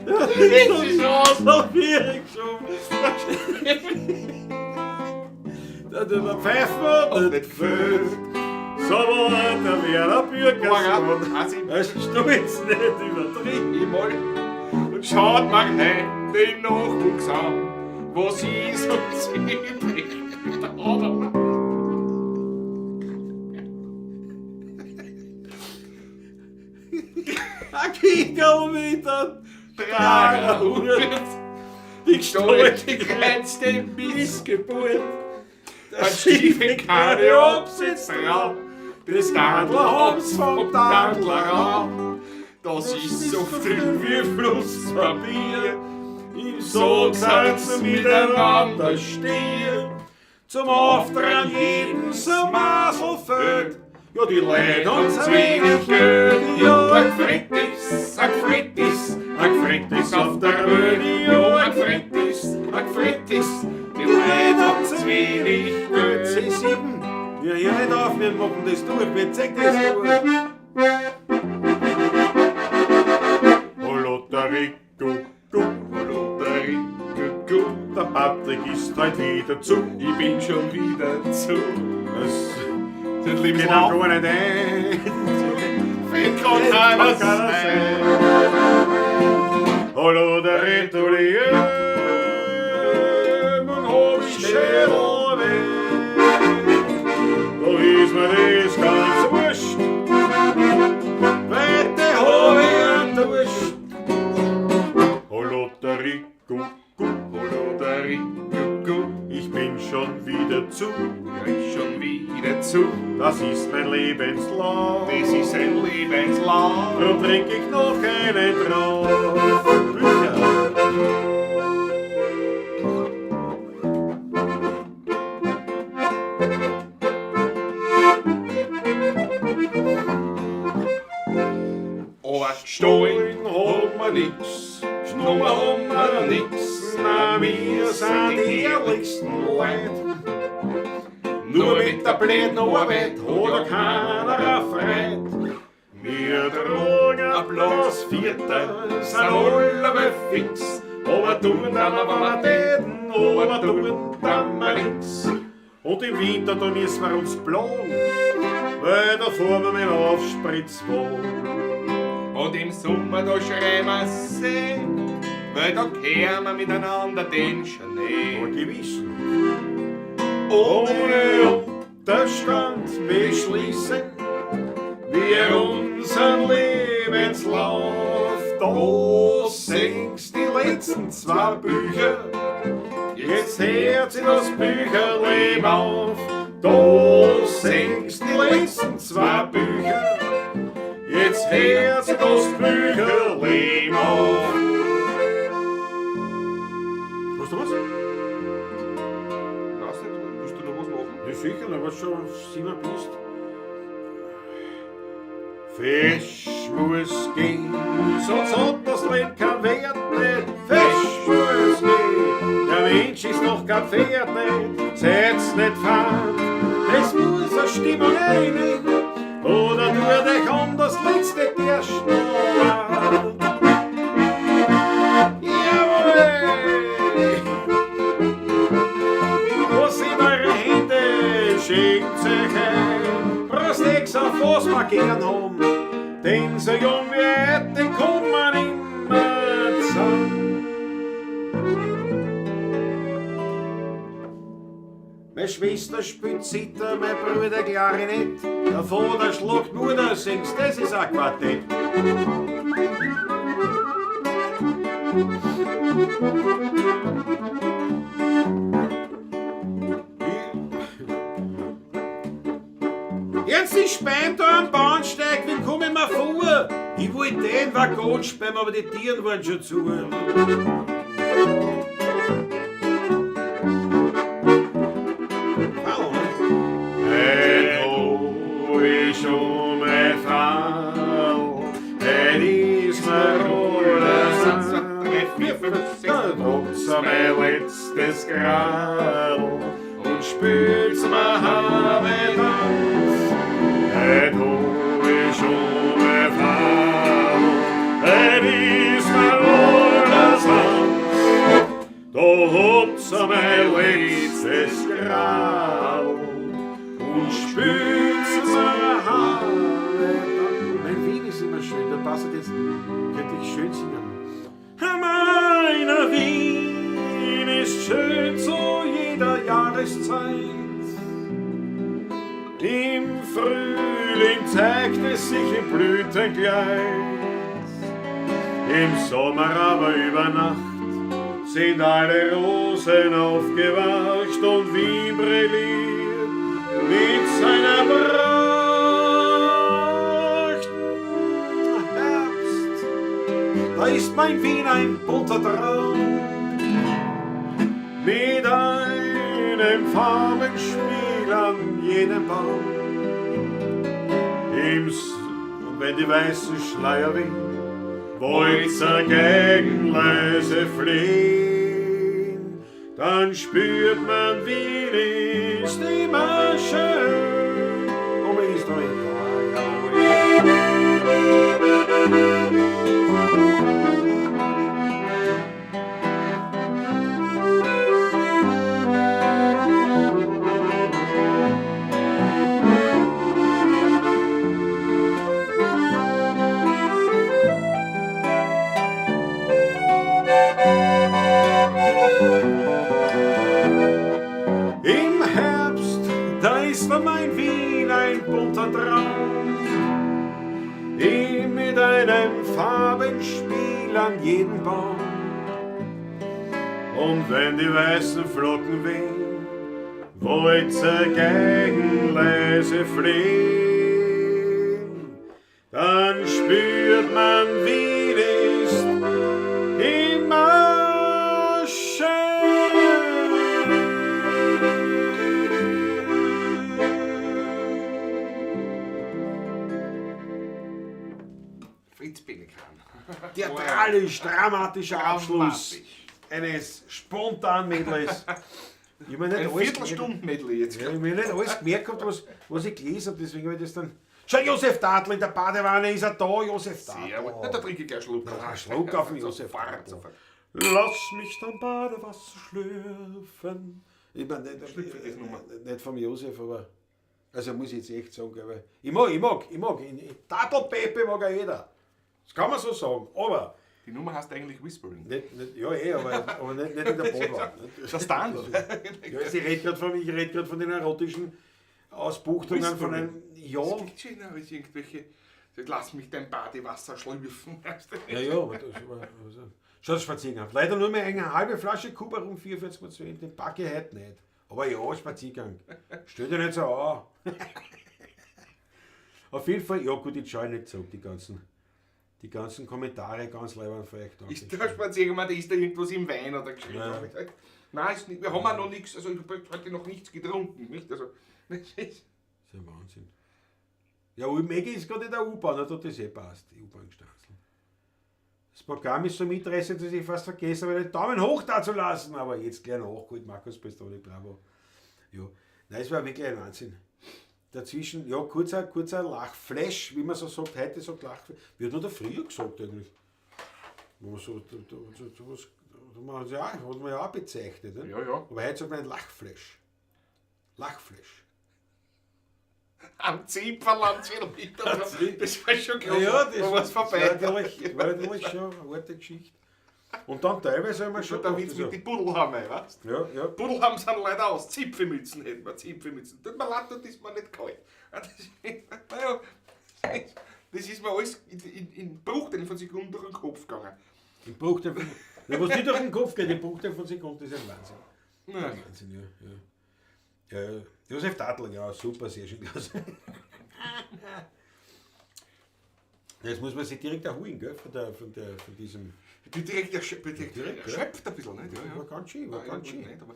Das ist raus. So schwierig schon. Der Pfeifen hat nicht gefällt. So war der Werner Bürgersohn. Also stolz nicht übertrieben. Einmal. Und schaut mal heim den Nachwuchs an, was ist uns übrig geblieben. Ein Kickerl mit einem Tragerhut. Die Gestolte gestolte kleinste Missgeburt. Ein schiefe keine Absitz dran, das Dandler hab's vom Dandler an. Das ist so viel wie Flusspapier, Im so Sog sind sie miteinander stehen. Zum Auftragen jedem so Masel fällt. Ja, die Leute haben zu wenig Geld. Ja, Ja, ein Gefrettes, ein Gefrettes, ein Gefrettes auf der Welt. Ja, ein Gefrettes, ein Gefrettes, die Leute haben zu wenig Geld. C7. Wir hören nicht auf, wir machen das durch, wir zeigen das durch. Hallo, der Rico, gu. Hallo, der Rico, Der Patrick ist heute wieder zu. ich bin schon wieder zu. Es Den geht Lebenslauf auch gar nicht ein. fällt grad keiner Kann keiner ein. sein. Hallo, der Retoulier, man hab ich Schädel weh. Da ist mir das ganz wurscht, weil die hab ich einen Durst. Hallo, der Rico, gu. Hallo, der Rico, Ich bin schon wieder zu, ich bin schon wieder zu. das ist mein Lebenslauf. Das ist ein Lebenslauf. Drum trink ich noch eine drauf. Bücher. Aber gestohlen haben wir nix, genommen haben wir nix. Na, wir sind die ehrlichsten Leute. Nur mit der blöden Arbeit Oder hat ja keiner Freude. Wir tragen bloß Vierter, sind alle fix. Aber tun dann aber täten, aber tun dann wir nix. Und im Winter, da müssen wir uns plagen, weil da fahren wir mit dem Aufspritzwagen. Und im Sommer da schreien wir See, weil da kehren wir miteinander den Schnee. Aber gewiss, Ohne ohne Unterstand beschließen wir unseren Lebenslauf. Da singst die letzten zwei Bücher, jetzt hört sich das Bücherleben auf. Da singst die letzten zwei Bücher, jetzt hört sich das Bücherleben auf. Hast du was? Weiß nicht, willst du noch was machen? Ja, sicher, aber schon 7 bist. Fisch Fesch muss gehen, sonst hat das Leben kein Wert nicht. Fesch muss gehen, der Mensch ist doch kein Pferd nicht. Seid's nicht fad, es muss eine Stimmung rein, oder tut euch an das letzte Gerstenrad. Jawohl! Wo sind eure Hände? Schenkt euch ein. Prost ex auf was wir gern haben. Denn so jung wie heute kommt man immer zusammen. Meine Schwester spielt Zither, mein Bruder Klarinett. Der Vater schlagt Mutter, singst, das ist ein Quartett. Jetzt ist Speim da am Bahnsteig, wie komm ich mir vor? Ich wollte den Waggon speimen, aber die Tieren waren schon zu. Hallo, ne? Heut hab ich schon mein Frau, heut ist mir alles 1, 2, 3, 4, 5, 6. Da droppt mein letztes Gradl und spült's mir Habe-Tanz. Heut hab ich schon mein Frau, heut ist mir alles Hans. Da habt's mein letztes Gradl und spült's mir Habe-Tanz. Mein Wien ist immer schön, da passt jetzt, könnte ich schön singen. Meiner Wien ist schön zu jeder Jahreszeit. Im Frühling zeigt es sich im Blütenkleid. Im Sommer aber über Nacht sind alle Rosen aufgewacht und Wien brilliert mit seiner Pracht. Herbst, da ist mein Wien ein bunter Traum, mit einem Farbenspiel an jedem Baum. Und wenn die weißen Schleier wehen, Wolzer gegen leise flehen, dann spürt man, Wien ist immer schön. Und man ist doch egal, jawohl. Im Herbst, da ist mein Wien ein bunter Traum, mit einem Farbenspiel an jedem Baum. Und wenn die weißen Flocken wehen, Wolzer gegen leise flehen, dann spürt man, Wien ist immer schön. Fritz Pelikan. Theatralisch, dramatischer Abschluss Dramatisch. eines Spontan-Medleys. Ich hab mir nicht Ein alles gemerkt. Viertelstunden-Medley jetzt. Ja, ich hab mir nicht alles gemerkt gehabt, was ich gelesen hab, deswegen hab ich das dann. Schau, Josef Tadl in der Badewanne ist er da, Josef Tadl. Sehr gut. Na, da trinke ich gleich einen Schluck. Na, Schluck auf den Josef Sofort, Tadl. sofort. Lass mich dein Badewasser schlürfen. Ich mein, nicht, Schlüpfe das Nummer. nicht vom Josef, aber. Also muss ich jetzt echt sagen, aber ich mag, ich mag, ich mag. Tadl Pepe mag auch jeder. Das kann man so sagen, aber. Die Nummer heißt eigentlich Whispering. Nicht, nicht, ja, eh, aber nicht in der Badewanne. Das Tandl. Ja, also ich rede grad von, ich red grad von den erotischen Ausbuchtungen von einem. Ja. Das klingt schön, aber ist irgendwelche. Lass mich dein Badewasser schlürfen. Ja, ja, aber das war. Also, schon Spaziergang. Leider nur mehr eine halbe Flasche Kuba rum 44,2, den packe ich heute nicht. Aber ja, Spaziergang. Stell dich nicht so an. Auf jeden Fall, ja gut, jetzt schau ich nicht zurück, die ganzen Kommentare ganz leibend für euch. Danke. Ist der Spaziergang, ist da irgendwas im Wein oder geschrieben? Ja. Nein, ist nicht, wir haben auch noch nichts, also ich habe heute noch nichts getrunken, nicht? Also, das ist Das ist ja Wahnsinn. Ja, Ulmeggi ist gerade in der U-Bahn, da das eh passt, die U-Bahn-Gstanzl. Das Programm ist so mitreißend, dass ich fast vergessen habe, den Daumen hoch da zu lassen. Aber jetzt gleich nachgeholt, Markus Pestoni, bravo. Ja. Nein, es war wirklich ein Wahnsinn. Dazwischen, ja, kurzer Lachflash, wie man so sagt, heute sagt Lachflash. Wie hat man da früher gesagt eigentlich? Wo man so, da, so, so was, da man ja, hat man ja auch bezeichnet. Ne? Ja, ja. Aber heute sagt man ein Lachflash. Lachflash. Am Zipferl, am Zipferl. Das war schon klar. Ja, das war was vorbei. War natürlich schon eine harte Geschichte. Und dann teilweise haben wir schon. Der Witz mit den Pudelhammer, weißt du? Ja, ja. Pudelham sind leider aus. Zipfelmützen hätten wir, Zipfelmützen. Tut mir leid, das ist mir nicht kalt. Naja, das ist mir alles in Bruchteilen von Sekunden durch den Kopf gegangen. In Bruchteilen von ja, was nicht durch den Kopf geht, in Bruchteilen von Sekunden ist ein Wahnsinn. Ja. Ein Wahnsinn, ja. Ja. Ja, Josef Tadl, ja, super, sehr schön. Jetzt muss man sich direkt erholen, gell, von diesem. Ich bin direkt erschöpft ein bisschen, nicht? Ja, ja. War ganz schön, war Nein, ganz schön. nicht, aber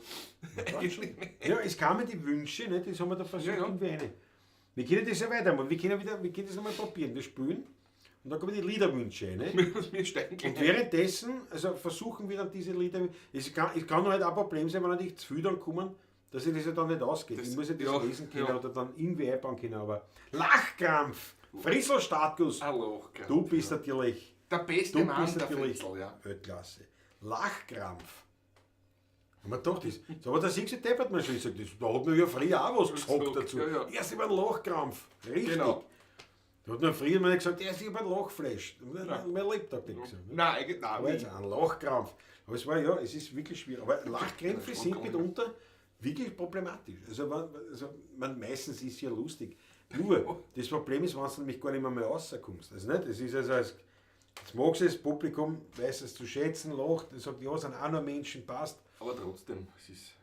War ganz schön. Ja, es kamen die Wünsche, nicht? Das haben wir da versucht, Ja, ja. irgendwie eine. Wir können das ja weitermachen, wir können das nochmal probieren, wir spielen und dann kommen die Liederwünsche, ne? Wir steigen Und währenddessen, also versuchen wir dann diese Lieder. Es kann halt auch ein Problem sein, wenn natürlich zu viel dann kommen, dass ich das ja dann nicht ausgeht. Das, ich muss ja das ja, lesen können ja. oder dann irgendwie einbauen können, aber Lachkrampf! Frizzl Startguss! Ein Lachkrampf. Du bist ja. natürlich. Der beste Du Mann bist der natürlich Fritzl, ja. Weltklasse. Lachkrampf. Und man dachte, das, aber der Sixte deppert man schon. Ich sag, das, da hat man ja früher auch was gesagt Gesagt, dazu. ja, ja. Erst über einen Lachkrampf. Richtig. Genau. Da hat man früher mal gesagt, erst über ein Lachflash. Mein Lebtag nicht gesagt. Ne? Nein, eigentlich, nein. Aber jetzt ein Lachkrampf. Aber es war ja, es ist wirklich schwierig. Aber Lachkrämpfe sind mitunter wirklich problematisch. Also, man, meistens ist ja lustig. Nur, das Problem ist, wenn du nämlich gar nicht mehr rauskommst. Also nicht, es ist also, es, jetzt magst du es, das Publikum weiß es zu schätzen, lacht, und sagt, ja, sind auch noch Menschen, passt. Aber trotzdem,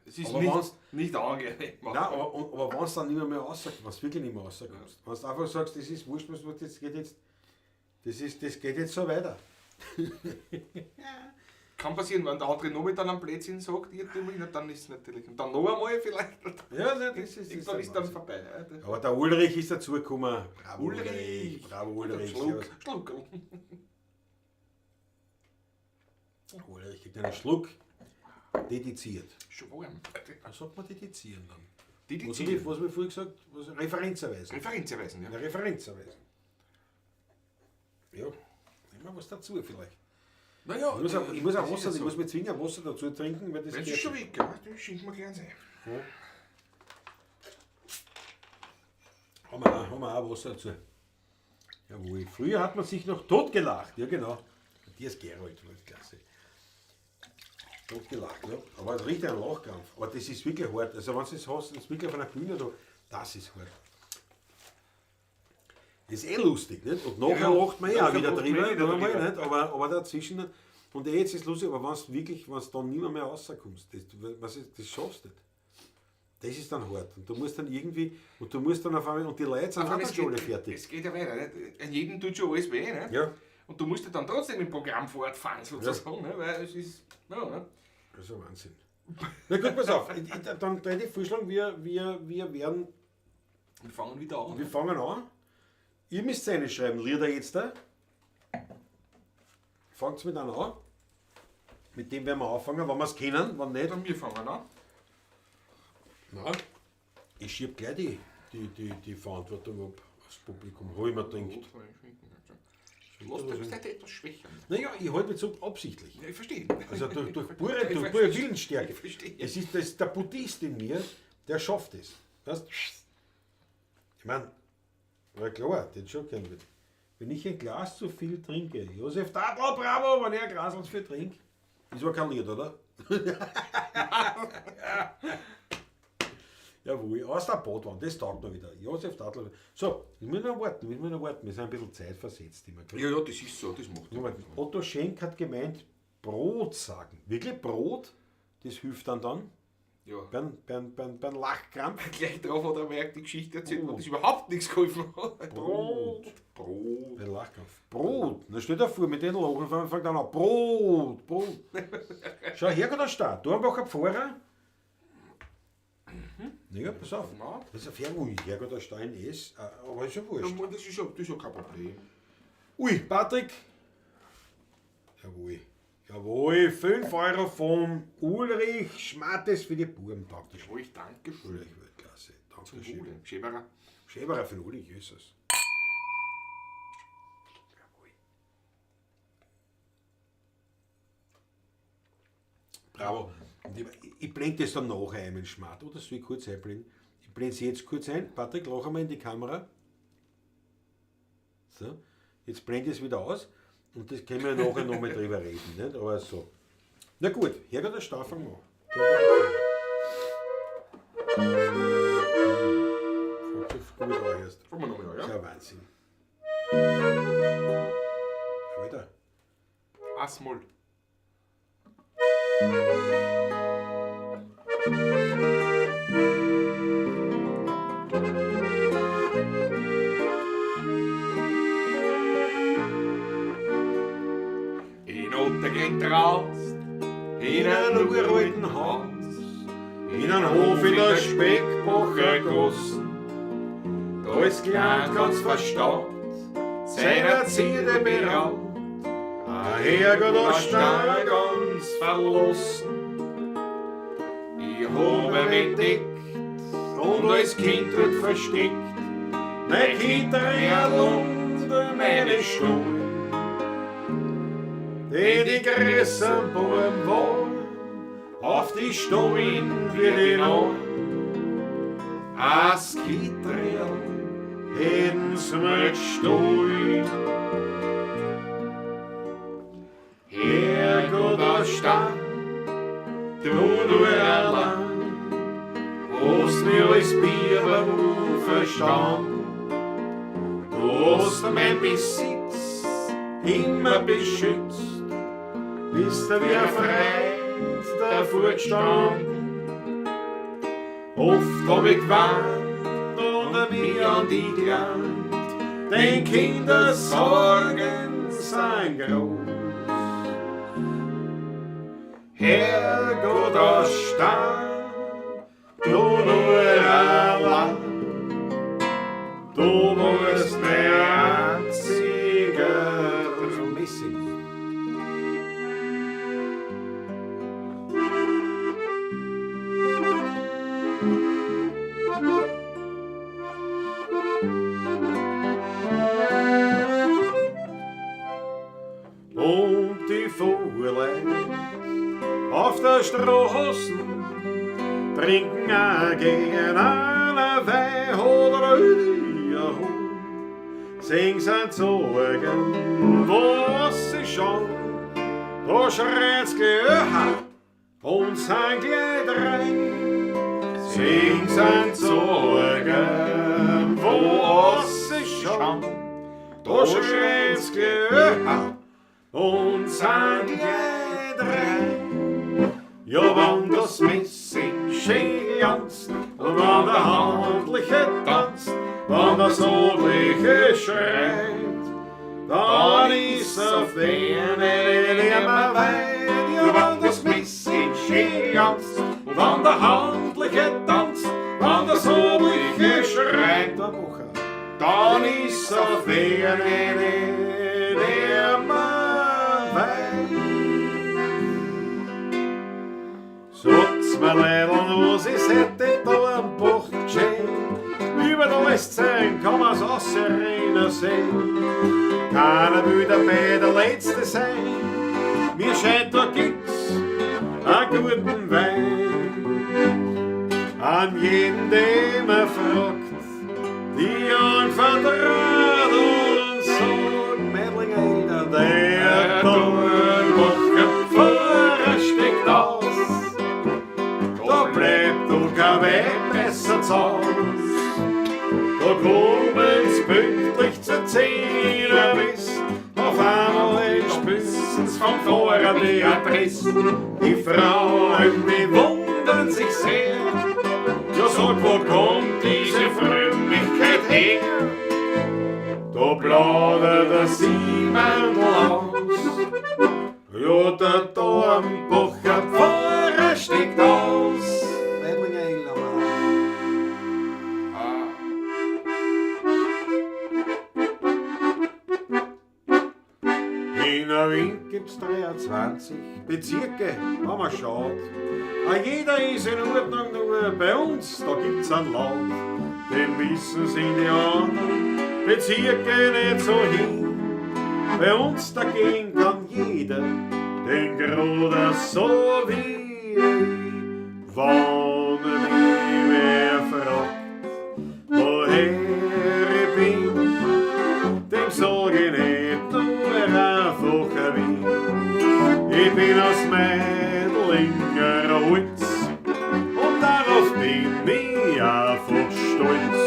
es ist Aber nicht angenehm. Nein, aber wenn du dann nicht mehr rauskommst, wenn du wirklich nicht mehr rauskommst, wenn du einfach sagst, das ist wurscht, was das geht jetzt, das geht jetzt so weiter. Kann passieren, wenn der andere noch mit einem Blödsinn sagt, dann ist es natürlich. Und dann noch einmal vielleicht. Ja, nein, das ist, irgendwann ist dann vorbei. Ja. Aber der Ulrich ist dazugekommen. Bravo Ulrich! Bravo Ulrich. Schluck, Schluck. Ulrich kriegt einen Schluck. Dediziert. Schon warm. Was sagt man dedizieren dann? Dedizieren. Was habe ich vorher gesagt? Was, Referenz erweisen. Referenz erweisen, ja. Eine Referenz erweisen. Ja, nehmen wir was dazu vielleicht. Naja, Ich muss auch Wasser, ich muss mich zwingen, Wasser dazu trinken, weil das Wenn geht es schon nicht. weg, gell? Du schenk mir gleich eins ein. Ja. Haben wir auch Wasser dazu. Jawohl. Früher hat man sich noch totgelacht. Ja, genau. Matthias Gerold, Weltklasse. Totgelacht, ja. Aber es riecht ein Lachkrampf. Aber das ist wirklich hart. Also, wenn du das hast, das ist wirklich auf einer Bühne, da, das ist hart. Das ist eh lustig, nicht? Und nachher Ja, lacht man eh auch nachher wieder lacht man drüber, eh wieder noch einmal, drüber. nicht? Aber dazwischen, und eh jetzt ist es lustig, aber wenn's wirklich, wenn's dann nicht mehr rauskommst, das schaffst du nicht. Das ist dann hart. Und du musst dann irgendwie, und du musst dann auf einmal, und die Leute sind Aber auch es dann schon alle geht, fertig. es geht ja weiter. Nicht? An jedem tut schon alles weh. Nicht? Ja. Und du musst ja dann trotzdem im Programm fortfahren, sozusagen, ne? Weil es ist. Ja, ne? Das ist ein Wahnsinn. Na gut, pass auf. Dann würde ich vorschlagen, wir werden. Wir fangen wieder an. Wir fangen an. Ihr müsst eine schreiben, Lieder jetzt da. Fangt's mit einem an. Mit dem werden wir anfangen, wenn wir es kennen, wenn nicht. Dann wir fangen an. Nein. Ich schieb gleich die Verantwortung ab aufs Publikum, hab ich mir gedacht. Lass dich heute etwas schwächer. Naja, ich halte mich zurück absichtlich. Ja, ich verstehe. Also durch pure Willensstärke. Ich verstehe. Es ist das, der Buddhist in mir, der schafft es. Weißt? Ich meine, war klar, den schon kennen wir. Wenn ich ein Glas zu viel trinke, Josef Tadl, bravo, wenn ich ein Glas zu viel trinke. Ist aber kein Lied, oder? Jawohl, aus der Badwanne, das taugt mir wieder. Josef Tadl. So, jetzt müssen wir noch warten, wir sind ein bisschen zeitversetzt immer. gell? Ja, ja, das ist so, das macht Nur mal, Otto Schenk hat gemeint, Brot sagen. Wirklich Brot? Das hilft dann? Ja. Beim Lachkrampf? Gleich drauf hat er mir die Geschichte erzählt, Oh. wo das überhaupt nichts geholfen hat. Brot. Brot. Beim Lachkrampf. Brot. Na, stell dir vor, mit den Lachen fängt an an. Brot, Brot. Schau her, der Start. Dornbacher Pfarrer. Ja, pass auf. Na. Das ist ein Fernweh, Herrgott, der Stein ist, aber ist ja wurscht. Ja, das ist ja kein Problem. Ui, Patrick. Jawohl. Jawohl, 5 Euro vom Ulrich Schmattes für die Buben. Dankeschön. Ulrich, danke schön. Ulrich, Weltklasse. Zum Dankeschön. Wohle. Schäberer. Schäberer für den Ulrich, Jesus. Jawohl. Bravo. Und ich blende das dann nachher ein, mein Schmatt. Oder soll ich kurz einblenden? Ich blende es jetzt kurz ein. Patrick, lach einmal in die Kamera. So. Jetzt blende ich es wieder aus. Und das können wir nachher nochmal drüber reden. Nicht? Aber so. Na gut, Herrgott, der Stau, fangen wir an. Fängt schon gut an erst. Fangen wir nochmal an, Das ist ja? ja Wahnsinn. Alter. Asmol. In Ottergring raus, in einem uralten Haus, in einem Hof in der Speckbacher Gasse. Da ist klein ganz verstaubt, seiner Zierde beraubt, ein Herrgott aus Stein ganz verlassen. Ich habe mich entdeckt und als Kind dort versteckt, mein Kinder und meine Stuhl. Die die größeren Buben wollen, auf die Stollen wir den an. As Kitriel Hätten's mir gestohlen. Herrgott aus Stein, du nur allein, hast mir als Biber verstanden. Du hast mein Besitz immer beschützt, Bist du wie wie ein ein Freund davor gestanden. Oft hab ich geweint und mich an die gelernt, denn Kindersorgen sind groß. Herrgott aus Stein, du nur allein, du warst mein einziger Trost. Messing. Und die Fuhrleute auf der Straße trinken auch gern einen Wein oder ein Sing sind Sorgen, was sie schon, da schreit's gleich und sind gleich rein. Sing sind Sorgen, was sie schon, da schreit's gleich und sind gleich rein. Ja, wenn das Messing schön glänzt und wenn der Handliche tanzt, wenn das Notliche schreit, dann ist auf den immer weit. Ja, wenn das Messing schön glänzt und wenn der Handliche tanzt, wenn das Notliche schreit, Der Bucher. dann ist auf den immer weit. Sagt's mir leider, was ist heute da am Bach geschehen? Über alles sein kann man's außer sehen. Keiner will dabei der Letzte sein. Mir scheint, da gibt's einen guten Wein. An jeden, den man fragt, die anvertraut und sagt, Meidlinger Eltern, der Dornbacher Pfarrer steckt aus. Da bleibt doch kein Wein besser zu Haus. Da kommen's pünktlich zur Zehner bis, auf einmal spüssen's vom Fahrer die Adresse. Die Frauen, die wundern sich sehr. Ja, sag, wo kommt diese Frömmigkeit her? Da plaudert der Siemendl aus. Ja, der Dornbacher Pfarrer steckt aus. Meidlinger Eltern. In Wien gibt's 23 Bezirke, wenn man schaut. A jeder ist in Ordnung, nur bei uns, da gibt's einen Laut. Den wissen sie die anderen Bezirke nicht so hin. Bei uns dagegen kann jeder den Gruder so wie ich. Wann mich wer fragt, woher ich bin, dem sag ich nicht nur einfach Wien. Ich bin aus Meidlinger Holz und darauf bin ich einfach stolz.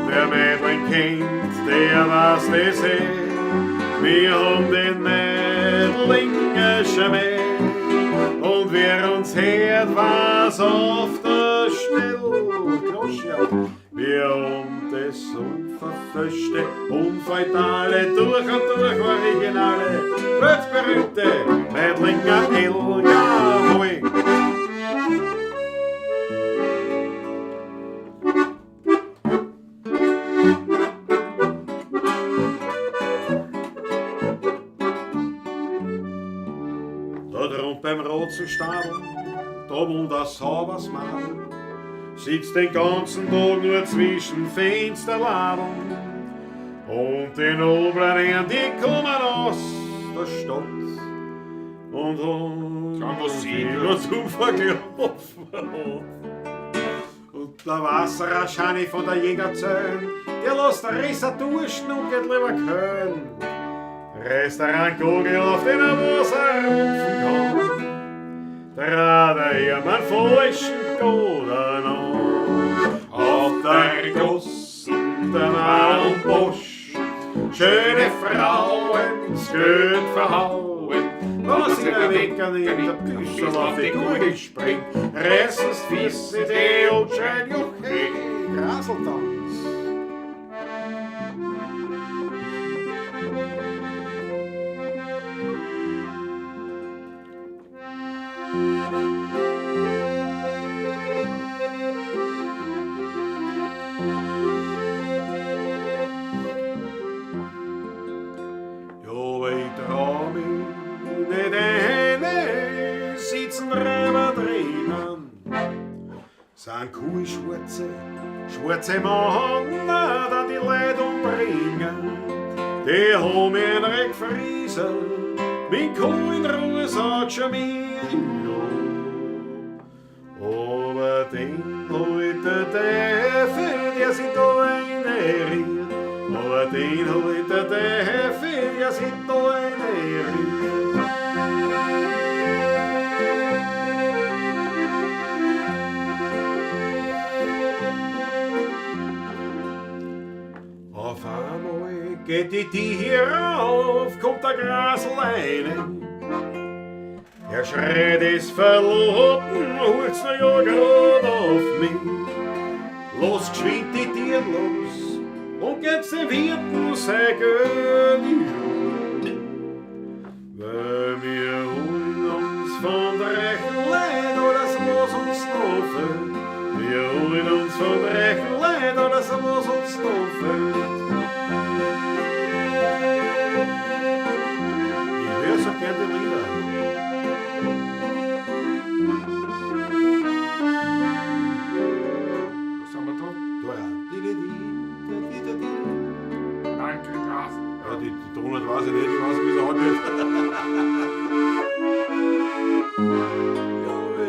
Wer Meidling kennt, der weiß das eh. Wir haben den Meidlinger Schmäh. Und wer uns hört, weiß auf der Stelle. Wir haben das unverfälschte, unfeudale, durch und durch originale, weltberühmte Meidlinger L, jawohl. Da drunten beim Rozenstadl, da wohnt ein sauberes Madel, sitzt den ganzen Tag nur zwischen Fensterladeln. Und die noblen Herren, die kommen aus der Stadt und haben was zu verklopfen hat. Und der Wassererscheine von der Jägerzöhn, der lässt Risser dursten und geht lieber Köln. Reißt er einen Kugel auf, den er Wasser rupfen kann. Trat er ihm einen falschen Goden an. Auf der Gossen, der Mann und Bosch, schöne Frauen, das Geld verhauen. Was in der Wecker nicht der Büssel auf die Gurgel springt, reißen's Füße die und schreien, Juche, Graseltanz. Ja, ich trau mich nicht eine, sitzen Räuber drinnen. Sind kuhschwarze, schwarze Männer, da die Leute umbringen. Die haben mir einen Reckfrieser, mit Kuh in Ruhe sagt schon mir, ja. Aber den holt der Teufel, der sich da reinriert. Aber den holt der Teufel, der sich da reinriert. Auf einmal geht die Tür auf, kommt der Grasl rein. Er schreit, ist verloren, holt's noch ja grad auf mich. Los geschwind die Tür los und gebt's dem Wirten sein Geld. Weil wir holen uns von der reichen Leid alles, was uns noch fehlt. Wir holen uns von der reichen Leid alles, was uns noch fehlt. Ich hör so gern die Lieder. Was haben wir da? Da, ja. Di, di, di, di, di, di. Danke, Gras. Ja, die Tonart weiß ich nicht, ich weiß nicht, wie sie angeht. Jawohl.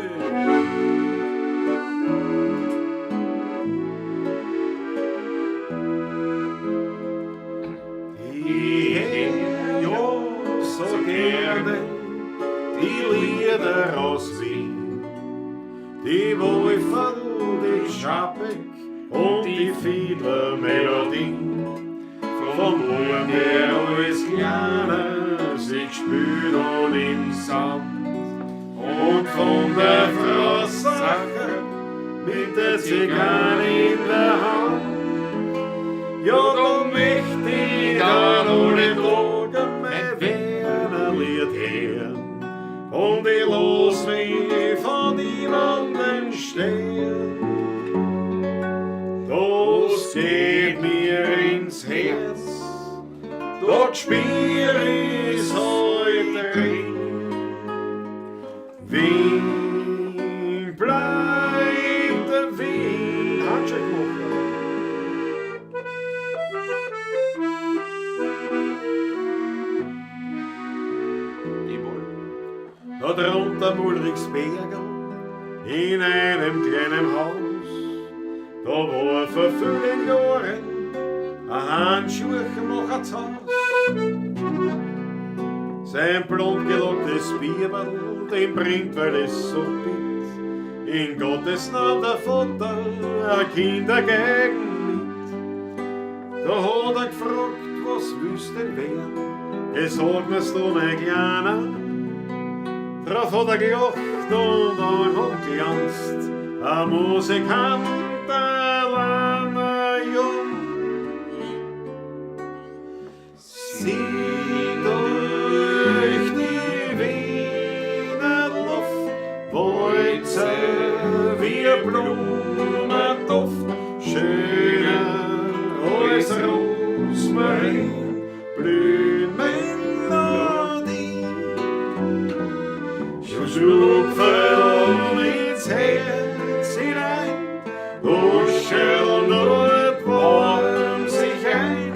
Die hör ja so gerne die Lieder aus Wien, die Wolferl, die Schapek und die Fiedlermelodien. Vom Buben, der als Kleiner sich spült und im Sand, und von der Frau Sacher mit der Zigarre in der Hand. Ja, da möchte ich dann ohne Tage mein Werner Lied hören und ich lass mich von niemandem stehen. Das geht mir ins Herz, dort spür ich's. Da drunter Ulrichsbergerl, in einem kleinen Haus, da war vor vielen Jahren ein Handschuhmacher zu Haus. Sein blond gelocktes Bierberl, dem bringt, weil es so bitt, in Gottes Namen der Vater, ein Kindergeigen mit. Da hat er gefragt, was willst denn werden? Gesagt mir's du, mein Kleiner. Drauf hat er gelacht und dann hat glanzt, ein Musikant, ein langer Jung. Sieh durch die Wiener Luft, Walzer wie Blumenduft, schöner als Rosmarin, blüht Melodie. Schlupfen ins Herz hinein, kuscheln und warm sich ein,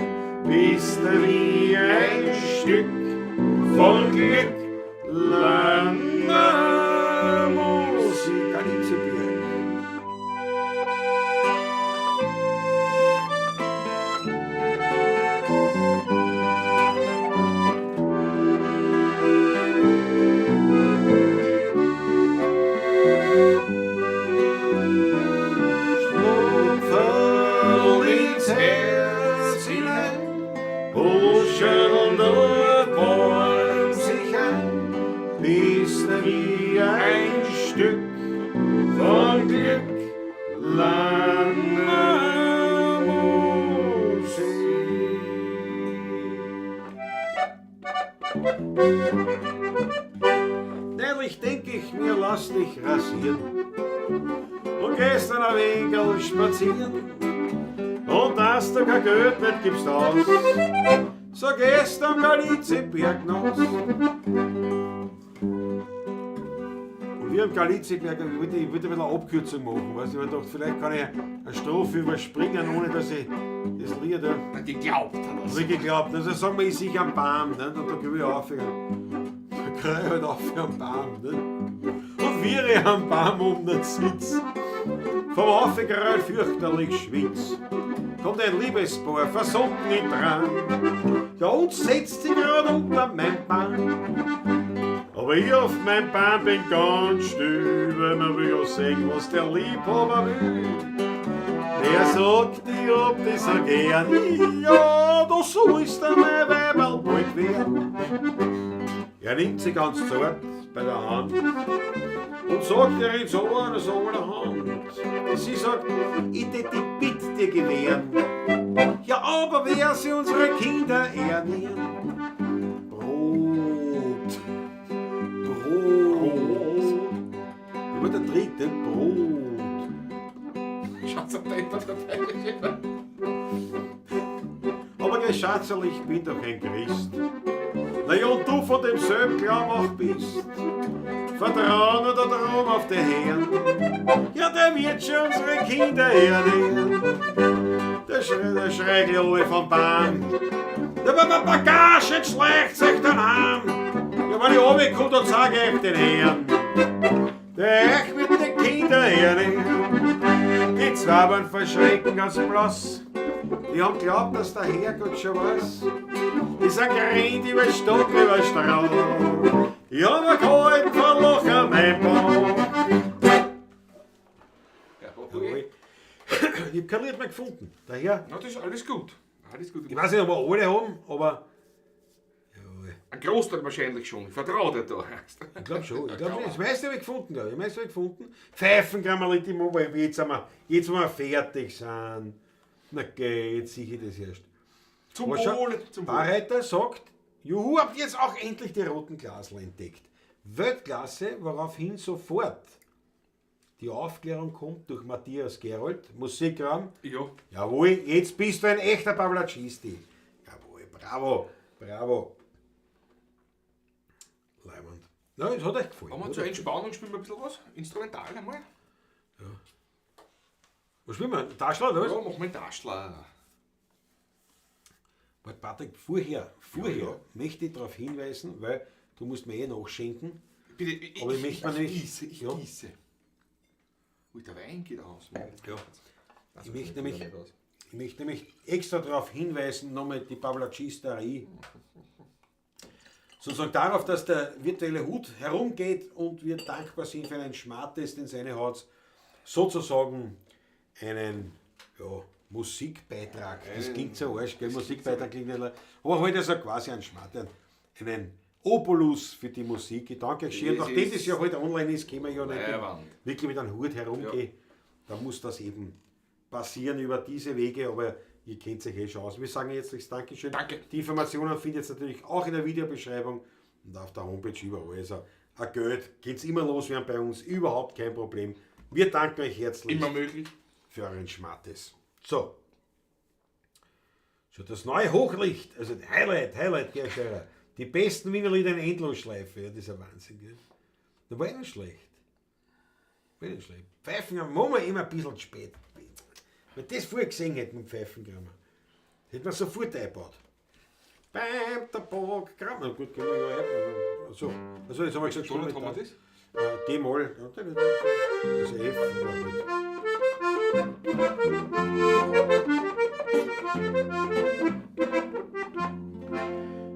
bist du wie ein Stück von Glück, Lange Musik, Galizieberg. Schlupferl ins Herz hinein, kuscheln und warm sich ein, bist du wie ein Stück von Glück, Lange Musik. Neulich denk ich mir, lass dich rasieren und gehst dann ein wenig spazieren. Und dass du kein Geld nicht gibst aus, so gehst am Galizieberg hinaus. Und wir am Galizieberg, ich wollte ein bisschen eine Abkürzung machen, weißt du, ich dachte, vielleicht kann ich eine Strophe überspringen, ohne dass ich das Lied da Na, geglaubt hat Hab ich geglaubt. Also sagen wir, ich sehe am Baum, ne? Und da geh ich auf. Da krieg ich halt auf am Baum. Ne? Und wie ich am Baum um den Sitz, vom Aufgeräumt fürchterlich schwitz, kommt ein Liebespaar versunken in Tran. Ja, und setzt sich grad unter mein Baum. Aber ich auf mein Baum bin ganz still, weil man will ja sehen, was der Liebhaber will. Der sagt, ich hab das so gern, ja, da sollst du mein Weiberl bald werden. Er nimmt sie ganz zart bei der Hand und sagt ihr ins Ohr so allerhand. Sie sagt, ich tät die Bitte dir gewähren. Ja, aber wer sie unsere Kinder ernähren? Brot. Brot. Über der dritte Brot. Schaut's auf der dabei. Aber geh, Schatzerl, ich bin doch ein Christ. Na ja, und du von demselben Glauben auch bist. Vertrau nur da drum auf den Herrn. Ja, der wird schon unsere Kinder ernähren. Der schreit alle vom Baum. Der Bagage schleicht sich dann heim. Ja, wenn ich runterkomme, dann sag ich den Herrn. Der euch mit den Kindern ernähren. Die zwei waren vor Schrecken ganz blass. Die haben geglaubt, dass der Herrgott schon weiß. Die sind gerannt über Stock, über Strauch. Ich hab mir gehalten vor Loch an meinem Bauch. Jawohl. Ich hab kein Lied mehr gefunden. Daher. Na, das ist alles gut. Alles gut. Ich weiß nicht, ob wir alle haben, aber. Jawohl. Ein Großteil wahrscheinlich schon. Ich vertraue dir da. Ich glaub schon. Ich glaub, das meiste hab ich gefunden, glaub ich. Das meiste hab ich gefunden. Pfeifen kann man nicht immer, weil jetzt, sind wir, jetzt, wo wir fertig sind. Na geh, jetzt sehe ich das erst. Zum Was schon? Wohle, zum Wohle. Barreiter sagt, juhu, habt ihr jetzt auch endlich die roten Glasl entdeckt. Weltklasse, woraufhin sofort die Aufklärung kommt durch Matthias Gerold, Musikraum. Ja. Jawohl, jetzt bist du ein echter Pavlacisti. Jawohl, bravo, bravo. Leiband. Na, es hat euch gefallen. Aber oder? zur Entspannung spielen wir ein bisschen was. Instrumental einmal. Ja. Was spielen wir? Taschler, oder was? Ja, machen wir einen Taschler. Warte, Patrick, vorher Ja, ja. möchte ich darauf hinweisen, weil du musst mir eh nachschenken. Bitte, ich, Aber ich möchte mir ich nicht- gieße, ich ja. gieße. Ui, der Wein geht aus. Ja. Ich möchte nämlich, ich möchte nämlich extra darauf hinweisen, nochmal die Pavlacisterie. Sozusagen darauf, dass der virtuelle Hut herumgeht und wir dankbar sind für einen Schmartes, den seine hat, sozusagen einen ja, Musikbeitrag. Das klingt so arsch, gell? Musikbeitrag klingt nicht. Aber heute ist er quasi ein Schmarte, einen Obolus für die Musik. Ich danke euch schön. Das Nachdem ist das ja heute online ist, können wir ja nicht Leiwand. wirklich mit einem Hut herumgehen. Da muss das eben passieren über diese Wege, aber ihr kennt sich eh schon aus. Wir sagen jetzt das Dankeschön. Danke. Die Informationen findet ihr natürlich auch in der Videobeschreibung und auf der Homepage überall. Also ein Geld geht's immer loswerden bei uns, überhaupt kein Problem. Wir danken euch herzlich Immer möglich. für euren Schmattes. So. So, das neue Hochlicht, also Highlight, Highlight, Gerscherer. Die besten Wiener Lieder in Endlosschleife. Ja, das ist ein Wahnsinn, gell? Da war ich nicht schlecht. War nicht schlecht. Pfeifen haben wir immer ein bisschen zu spät. Wenn das vorher gesehen hätte mit dem Pfeifengrammar, hätte man sofort eingebaut. Beim Tabak, Grammar. Gut, können wir ja einbauen. So, also jetzt haben wir gesagt, Donald, haben wir das? D-Moll. Ja, das ist F. aber gut.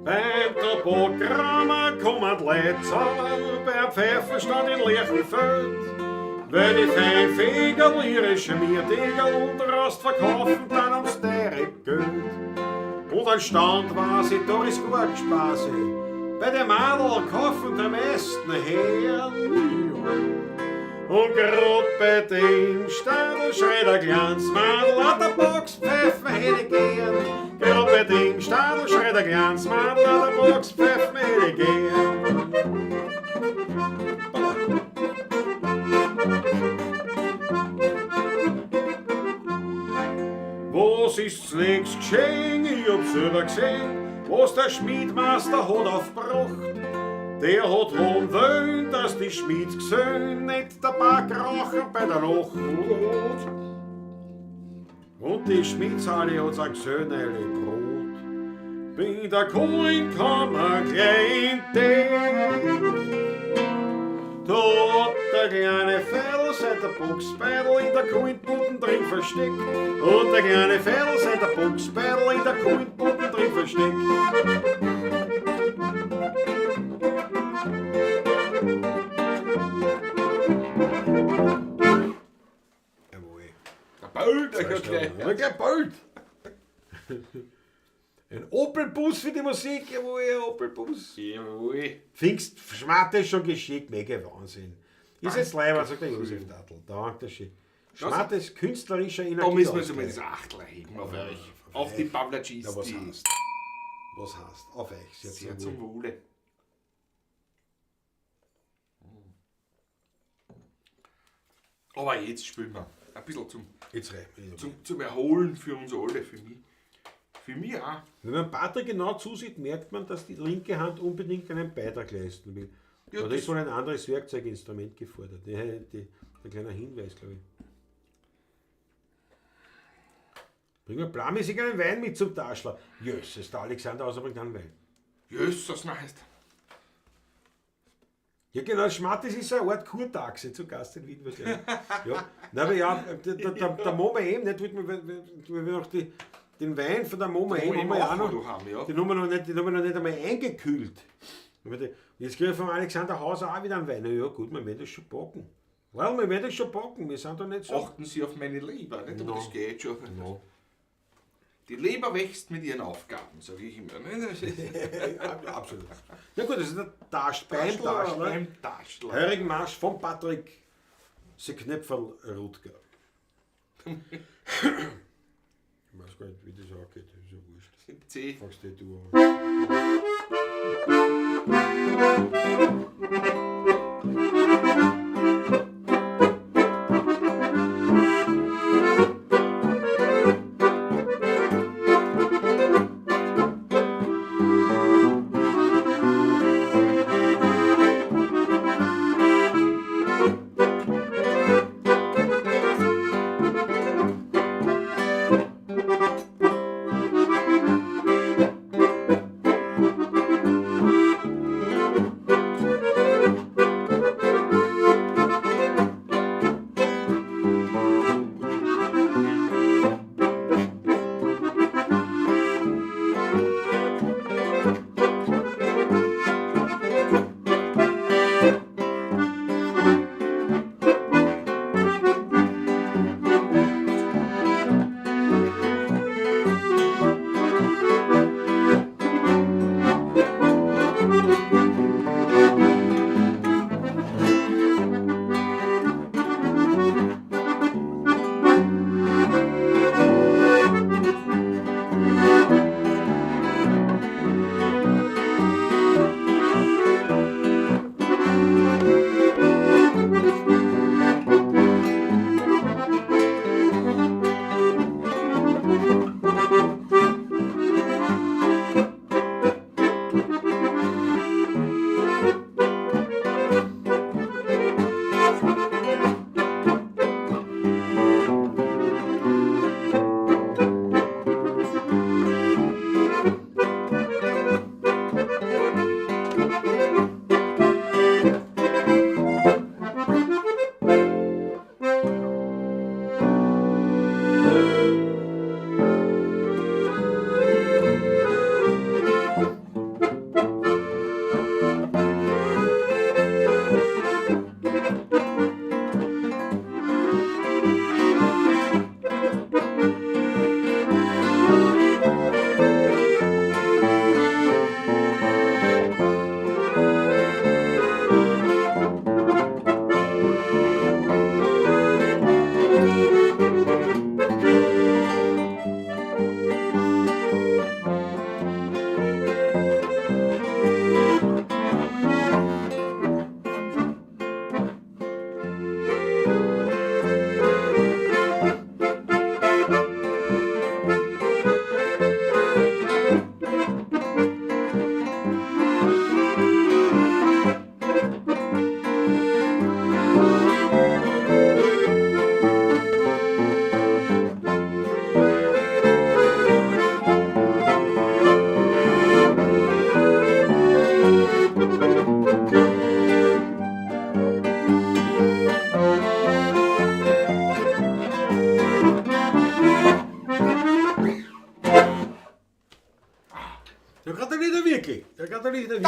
Beim Tabakrammer kommen die Leute zusammen, beim Pfeifenstand in Lerchenfeld. Weil die Feinfegerl ihre Schmierdegel draus verkaufen dann ums teure Geld. Und ein Stand war sie, da ist gar kein Spaß. Bei dem Madel kaufen der meisten Herren. Ja. Und grad bei dem Stadl schreit der Glanzmadel, an der Boxpfeifen hätte ich gern. Grad bei dem Stadl schreit der Glanzmadel, an der Boxpfeifen hätte ich gern. Was ist zunächst geschehen? Ich hab's selber gesehen, was der Schmiedmeister hat aufgebracht. Der hat haben wollen, dass die Schmiedsgesellen nicht Tabak rauchen bei der Nacht. Und die Schmiedshalle hat sein Gesöhneile Brot. Bin der Kohlenkammer klein Da hat der kleine Fell seit der Boxbeidel in der Kohlenbuden drin versteckt. Und der kleine Fell seit der Boxbeidel in der Kohlenbuden drin versteckt. Jawohl. Der Bald, der gleich. Ja, gleich bald. Ein Opel-Bus für die Musik, jawohl, ein Opel-Bus. Jawohl. Pfingst, Schmarte ist schon geschickt, mega Wahnsinn. Ist jetzt leider, sagt der Josef Dattel. Danke schön. Schmarte ist künstlerischer Da müssen wir jetzt Energieausgleich. einmal das Achtel erheben auf euch. Auf die Pavlacisti. Ja, was heißt? Was heißt? Auf euch. Sehr, Sehr zum zum Wohl. Wohle. Aber jetzt spielen wir. Ein bisschen zum, Jetzt reicht mir. zum Erholen für uns alle, für mich. Für mich auch. Wenn man Patrick genau zusieht, merkt man, dass die linke Hand unbedingt einen Beitrag leisten will. Ja, Aber da das- ist wohl ein anderes Werkzeuginstrument gefordert. Der kleine Hinweis, glaube ich. Bring mir planmäßig einen Wein mit zum Taschler. Jösses, der Alexander Hauser bringt einen Wein. Jesus, nein. heißt. Ja genau, Schmattis ist so eine Art Kurtaxe zu Gast in Wien wahrscheinlich. Ja. Nein, aber ja, der Moma eben, nicht, weil wir noch den Wein von der Moma Der eben Moma haben wir ja auch auch noch, noch haben, ja. den haben wir noch nicht, den haben wir noch nicht einmal eingekühlt. Und jetzt kriege ich vom Alexander Hauser auch wieder einen Wein. Na ja gut, wir werden das schon packen. Weil wir werden das schon packen, wir sind da nicht so. Achten Sie auf meine Leber, nicht? Aber No. das geht schon. No. Die Leber wächst mit ihren Aufgaben, sage ich immer. Ja, absolut. Na gut, das ist der Tasch, beim Taschler. Beim Taschler. Heurigen Marsch von Patrick Seknepferl Rutger. Ich weiß gar nicht, wie das angeht, das ist ja wurscht. C. Fragst du du an.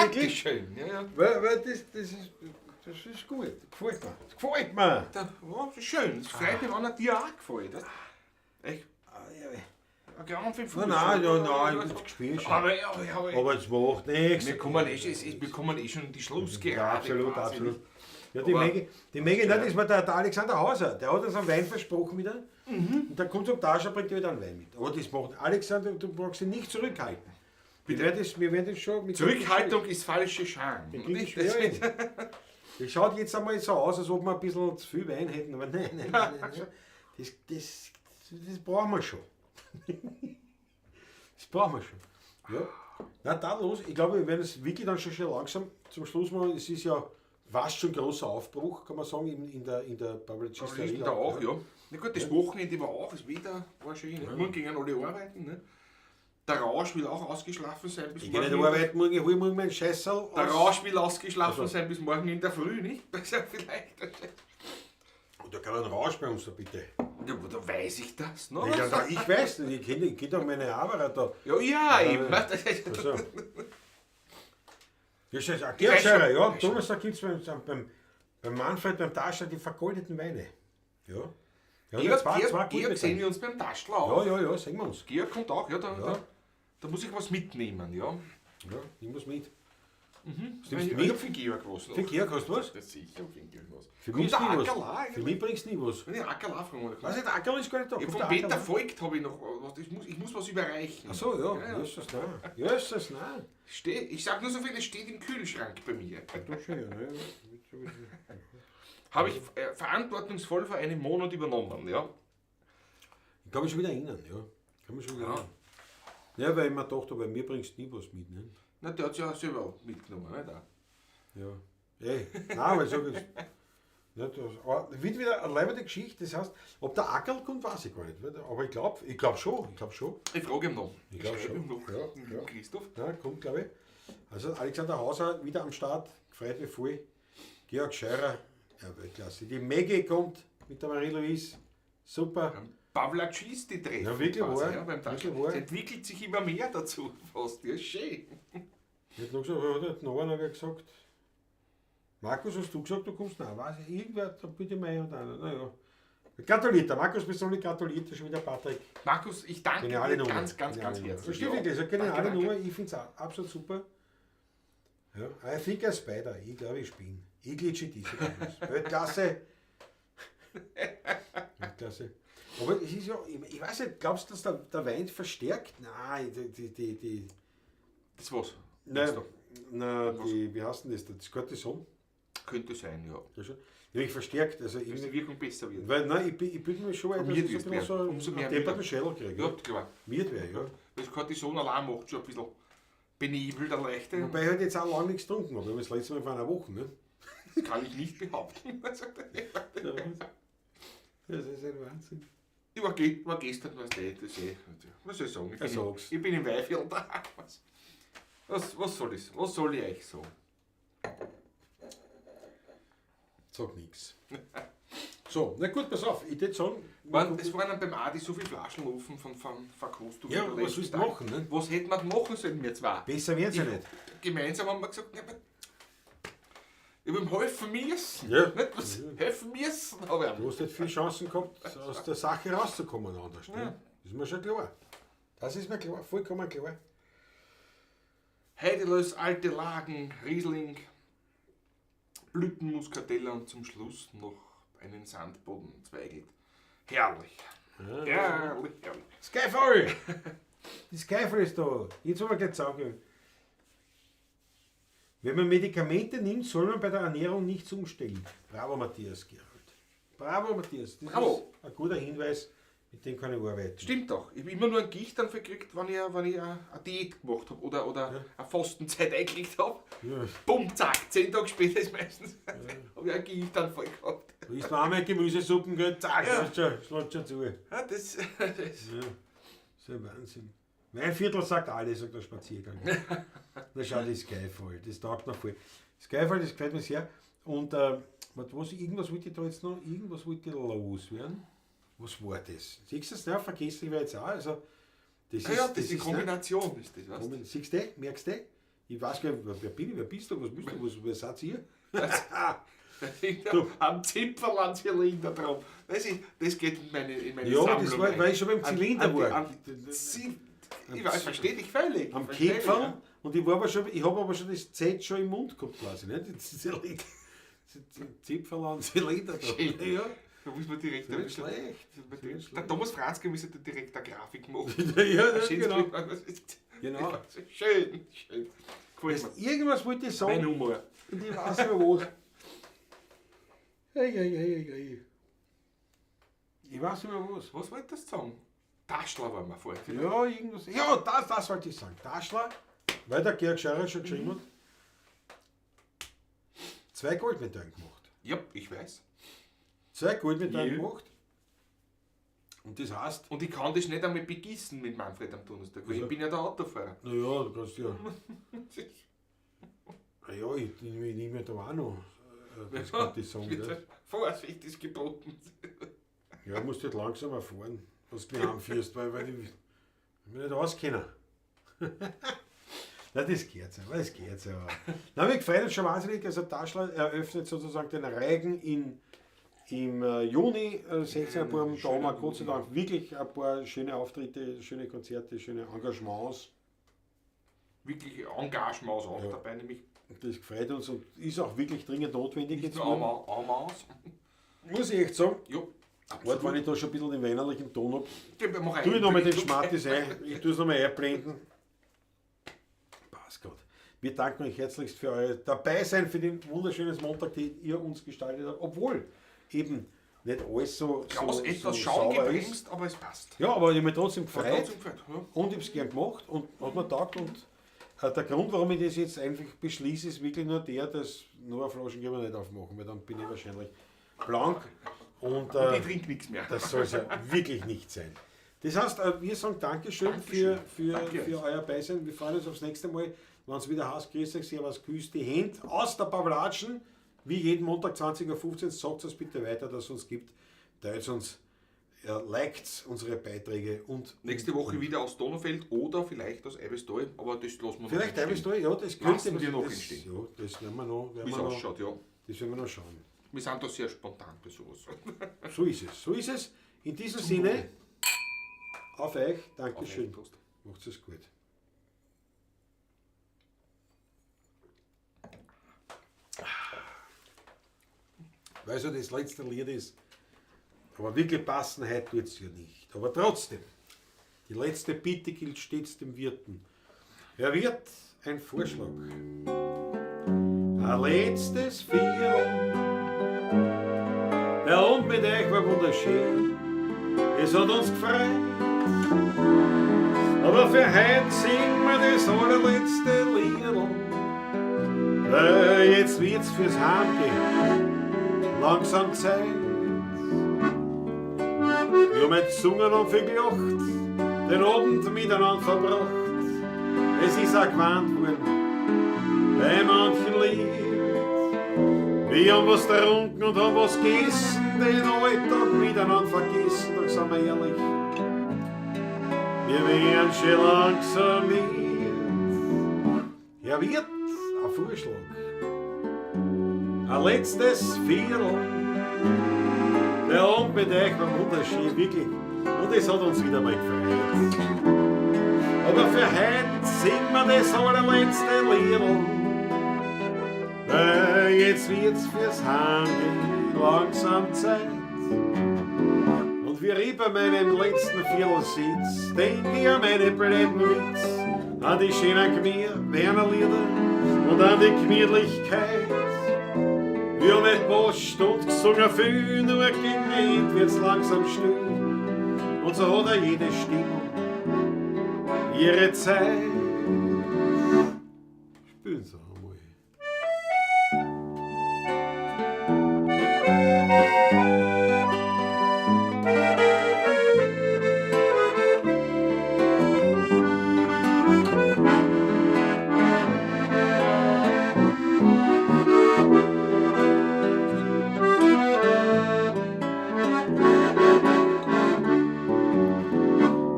Wirklich? Dankeschön. Ja, ja. Weil das ist gut. Gefällt mir. Das gefällt mir. Da, ja, das ist schön. Es freut mich, wenn er dir auch gefällt. Das, echt, ein Gramm für den Fuß. Nein, nein, ja, nein, ich gespielt schon. Aber, ja, ja, aber, Aber es macht nichts. wir kommen eh schon, wir kommen eh schon in die Schlussgerade. Ja, absolut, quasi, absolut. nicht? Ja, die Aber- Menge, die Menge, nein, das war der Alexander Hauser, der hat uns einen Wein versprochen wieder. Und dann kommt zum Tascher, bringt er wieder einen Wein mit. Aber das macht Alexander, du brauchst ihn nicht zurückhalten. Wir werden das schon mit Zurückhaltung ist falsche Scham. Den krieg ich Nicht? schwer hin. Das schaut jetzt einmal so aus, als ob wir ein bisschen zu viel Wein hätten, aber nein, nein, nein, nein, nein. Das brauchen wir schon. Das brauchen wir schon. Ja. Na, da los. Ich glaube, wir werden es wirklich dann schon langsam zum Schluss machen. Es ist ja fast schon ein großer Aufbruch, kann man sagen, in der Pavlicisterei. Da auch, ja. Na gut, das Wochenende war auch, das Wetter war schön. Ne? Morgen gingen alle arbeiten. Ne? Der Rausch will auch ausgeschlafen sein bis Ich gehe nicht morgen. arbeiten, morgen, ich hole morgen meinen Scheißerl. Der Rausch will ausgeschlafen Also. sein bis morgen in der Früh, nicht? Also vielleicht. Und da kann ein Rausch bei uns da bitte. Ja, aber da weiß ich das noch. Ich, glaub, ich weiß nicht, ich kenn doch meine Arbeit da. Ja, ja, eben. Also. Das ist ein weiß Georg Scheurer, schon. ja, am Donnerstag gibt es beim Manfred, beim Taschler die vergoldeten Weine. Ja. Ja, Georg, zwei Georg, gute Georg sehen Weine. wir uns beim Taschler auch. Ja, ja, ja, sehen wir uns. Georg kommt auch, ja, Ja. Da muss ich was mitnehmen, ja. Ja, nimm was mit. Was Ich, nimmst du ich mit? hab für Georg was noch. Für Georg hast du was? Das sicher für Georg was. Für Kommt mich der ist nie was. Ackerl auch Für mich bringst du nie was. Wenn ich Ackerl auch fragen Was ist, Ackerl ist gar nicht da. Ich Kommt von der Peter Ackerl? Voigt habe ich noch was. Ich muss was überreichen. Ach so, ja. Ja, ja. Jesus, nein. Jesus, nein. Ich sag nur so viel, es steht im Kühlschrank bei mir. Doch schön, ja. Habe ich verantwortungsvoll vor einem Monat übernommen, ja. Ich kann mich schon wieder erinnern, ja. Kann mich schon wieder Ja. erinnern. Ja, weil ich mir dachte, bei mir bringst du nie was mit, ne? Na, der hat ja selber mitgenommen, nicht? Auch. Ja. Ey, nein, aber ich sag jetzt. Ne, das aber wird wieder eine leibende Geschichte, das heißt, ob der Ackerl kommt, weiß ich gar nicht. Aber ich glaube ich glaub schon, ich glaube schon. Ich frage ihn noch. Ich glaub schreibe schon. ihm noch. Ja, ja. Christoph. Ja, kommt, glaube ich. Also Alexander Hauser wieder am Start, freut mich voll. Georg Scheurer, ja, Weltklasse. Die Maggie kommt mit der Marie-Louise, super. Pavlacis, die treffen. Ja, wirklich quasi, wahr. Ja, beim Wirklich Taschen. wahr. Es entwickelt sich immer mehr dazu fast. Ja, schön. Ich hätte noch gesagt, hat noch einer gesagt, Markus, hast du gesagt, du kommst? Nein, weiß ich, irgendwer, da bitte mal und einer. Naja. Gratuliert, der Markus Bissoli gratuliert, schon wieder Patrick. Markus, ich danke Geniale dir Nummer. ganz, ganz, Geniale ganz Nummer. herzlich. Verstehe Ja. wirklich, das ist eine geniale Danke, danke. Nummer, ich finde es auch absolut super. Ja, I think I spider, ich glaube, ich spinne. Ich glitsche diese. Weltklasse. Weltklasse. Aber es ist ja, ich weiß nicht, glaubst du, dass der Wein verstärkt? Nein, die Das war's. nein, nein, die, wie heißt denn das? Das Cortison? Könnte sein, ja. Ja, schon. Nämlich verstärkt, also Dass die irgendwie, Wirkung besser wird. weil, nein, ich bilde mir schon ein, dass Miert ich so ein wirst bisschen so mehr. Umso mehr einen depperten wieder. Schädel kriege. Ja, klar. Miert wäre, ja. Das Cortison allein macht schon ein bisschen benebelt, eine leichte. Wobei ich halt jetzt auch lange nichts getrunken habe. Ich habe das letzte Mal vor einer Woche, ne? Das kann ich nicht behaupten. Das ist ein Wahnsinn. Ich war, war gestern, weißt du, das eh. Was soll ich sagen? Ich Ja, bin, sag's. ich bin im Weihviertel da. Was soll ich, was soll ich euch sagen? Sag nix. So, na gut, pass auf, ich würde sagen. Es waren dann beim Adi so viele Flaschen offen von Verkostung. Ja, der was letzten willst du Tag. machen, ne? Was hätten wir machen sollen, wir zwei? Besser wird's ja nicht. Gemeinsam haben wir gesagt, na, aber ich hab ihm helfen müssen. Ja. Nicht was, helfen müssen, habe ich ihm. Du hast nicht viele Chancen gehabt, aus der Sache rauszukommen anders. Ne? Ja. Das ist mir schon klar. Das ist mir klar, vollkommen klar. Heidelös, alte Lagen, Riesling, Blütenmuskateller und zum Schluss noch einen Sandboden zweigelt. Herrlich. Herrlich, herrlich. Skyfall! Die Skyfall ist da. Jetzt wollen wir gleich sagen. Wenn man Medikamente nimmt, soll man bei der Ernährung nichts umstellen. Bravo, Matthias Gerold. Bravo, Matthias. Das Bravo. ist ein guter Hinweis, mit dem kann ich arbeiten. Stimmt doch. Ich habe immer nur einen Gichtanfall gekriegt, wenn ich eine Diät gemacht habe oder eine Fastenzeit eingelegt habe. Ja. Bumm, zack, 10 Tage später ist meistens, habe ich einen Gichtanfall gehabt. Du isst noch einmal Gemüsesuppen, gell? Zack, Ja. schlägt schon zu. Ja, das Ja. Das ist ein Wahnsinn. Mein Viertel sagt alles, sagt der Spaziergang. Na schau, das Skyfall, das taugt mir voll. Skyfall, das gefällt mir sehr. Und was, irgendwas wollte ich da jetzt noch, irgendwas wollte ich loswerden. Was war das? Siehst du das? Ja, vergessen ich jetzt auch. Also, das ja, ja, das ist die ist, Kombination, ist das, weißt du? ne? Siehst du, merkst du? Ich weiß gar nicht, wer bin ich, wer bist du, was bist du, was, wer seid ihr? Du. Am Zipfel an Zylinder drauf. Das geht in meine Ja, Sammlung. das war, weil ich schon beim Zylinder war. Ich weiß, verstehe dich völlig. Am Kipferl. Ja. Und ich habe aber schon das Z schon im Mund gehabt quasi. Nicht? Zipferl an Zylinder drauf. Ja. Da muss man direkt. Nicht schlecht. Der Thomas Franzke müsste direkt eine Grafik machen. Ja, genau. Genau. Schön, schön. Irgendwas wollte ich sagen. Mein Humor. Und ich weiß nicht mehr was. Ei, ei, ei, ei. Ich weiß nicht mehr was. Was wolltest du sagen? Taschler waren wir vorher. Vielleicht. Ja, irgendwas. Ja, das wollte ich sagen. Taschler, weil der Georg Scheurer schon geschrieben hat. 2 Goldmedaillen gemacht. Ja, ich weiß. 2 Goldmedaillen gemacht. Und das heißt. Und ich kann das nicht einmal begießen mit Manfred am Donnerstag, weil ich bin ja der Autofahrer. Naja, du kannst ja. Naja, ich nehme da auch noch. Das kann ich sagen, gell? Vorsicht ist geboten. Ja, musst halt langsamer fahren, was du mir anführst, weil ich mich nicht auskenne. Nein, das geht ja, das geht ja. Nein, mich gefreut uns schon wahnsinnig. Also Taschler eröffnet sozusagen den Reigen im Juni 16 Buben. Da haben wir Gott sei Dank wirklich ein paar schöne Auftritte, schöne Konzerte, schöne Engagements. Wirklich Engagements auch dabei, nämlich. Das gefreut uns und ist auch wirklich dringend notwendig. Nicht nur Arm aus. Muss ich echt sagen. Ja. Warte, wenn ich da schon ein bisschen den weinerlichen Ton habe. Tu ich nochmal den Schmattis ein. Ich tue es nochmal einblenden. Passt Gott. Wir danken euch herzlichst für euer Dabeisein, für den wunderschönen Montag, den ihr uns gestaltet habt. Obwohl eben nicht alles so. Klaus, so, etwas so schaumgebremst, aber es passt. Ja, aber ich habe mich trotzdem gefreut. Ja. Und ich habe es gern gemacht und hat mir taugt. Und der Grund, warum ich das jetzt einfach beschließe, ist wirklich nur der, dass nur eine Flaschen können wir nicht aufmachen, weil dann bin ich wahrscheinlich blank. Und ich trinke nichts mehr. Das soll es ja wirklich nicht sein. Das heißt, wir sagen Dankeschön, für euer Beisein. Wir freuen uns aufs nächste Mal, wenn es wieder heißt, grüß euch, servus, küsst die Hände aus der Pawlatschen. Wie jeden Montag 20:15 Uhr, sagt es bitte weiter, dass es uns gibt. Teilt uns, liked unsere Beiträge und. Nächste Woche wieder aus Donaufeld oder vielleicht aus Eibistal, aber das lassen wir noch. Vielleicht Eibistal, ja, das könnte wir noch entstehen. Ja, das werden wir noch. Wie es ausschaut, ja. Das werden wir noch schauen. Wir sind da sehr spontan bei sowas. So ist es, so ist es. In diesem Sinne, auf euch, Dankeschön. Macht's es gut. Weil so das letzte Lied ist. Aber wirklich passen heute tut es ja nicht. Aber trotzdem, die letzte Bitte gilt stets dem Wirten. Herr Wirt, ein Vorschlag. Ein letztes Viertel. Der Abend mit euch war wunderschön. Es hat uns gefreut. Aber für heute singen wir das allerletzte Liedl. Weil jetzt wird's fürs Heimgehen langsam Zeit. Wir haben jetzt gesungen und viel gelacht, den Abend miteinander verbracht. Es ist auch gewarnt worden bei manchen Lied. Wir haben was getrunken und haben was gegessen, den Alltag miteinander vergessen, doch sind wir ehrlich, wir wären schon langsam mit. Herr Wirt, ein Vorschlag. Ein letztes Viertel. Der Abend mit euch war wunderschön, wirklich. Und es hat uns wieder mal gefreut. Aber für heute singen wir das allerletzte Liedl. Weil jetzt wird's fürs Heimgehen langsam Zeit. Und wie ich bei meinem letzten Viertel sitz, denk ich an meine blöden Witz, an die schönen Werner-Lieder und an die Gemütlichkeit. Wir haben nicht Post und gesungen viel, nur gegen Ende wird's langsam still. Und so hat auch jede Stimmung ihre Zeit. Spüren Sie einmal.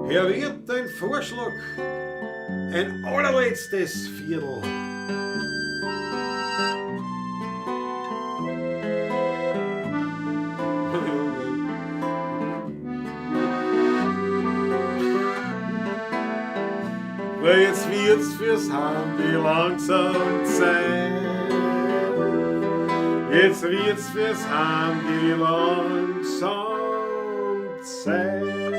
Herr Wirt, ein Vorschlag, Ein allerletztes Viertel. Weil jetzt wird's fürs Handy langsam Zeit. Jetzt wird's fürs Handy langsam Zeit.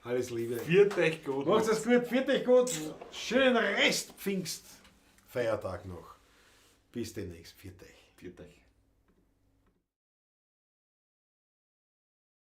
Alles Liebe. Viert euch gut. Macht's es gut, viert euch gut. Schönen Rest Pfingstfeiertag noch. Bis demnächst. Viert euch. Viert euch.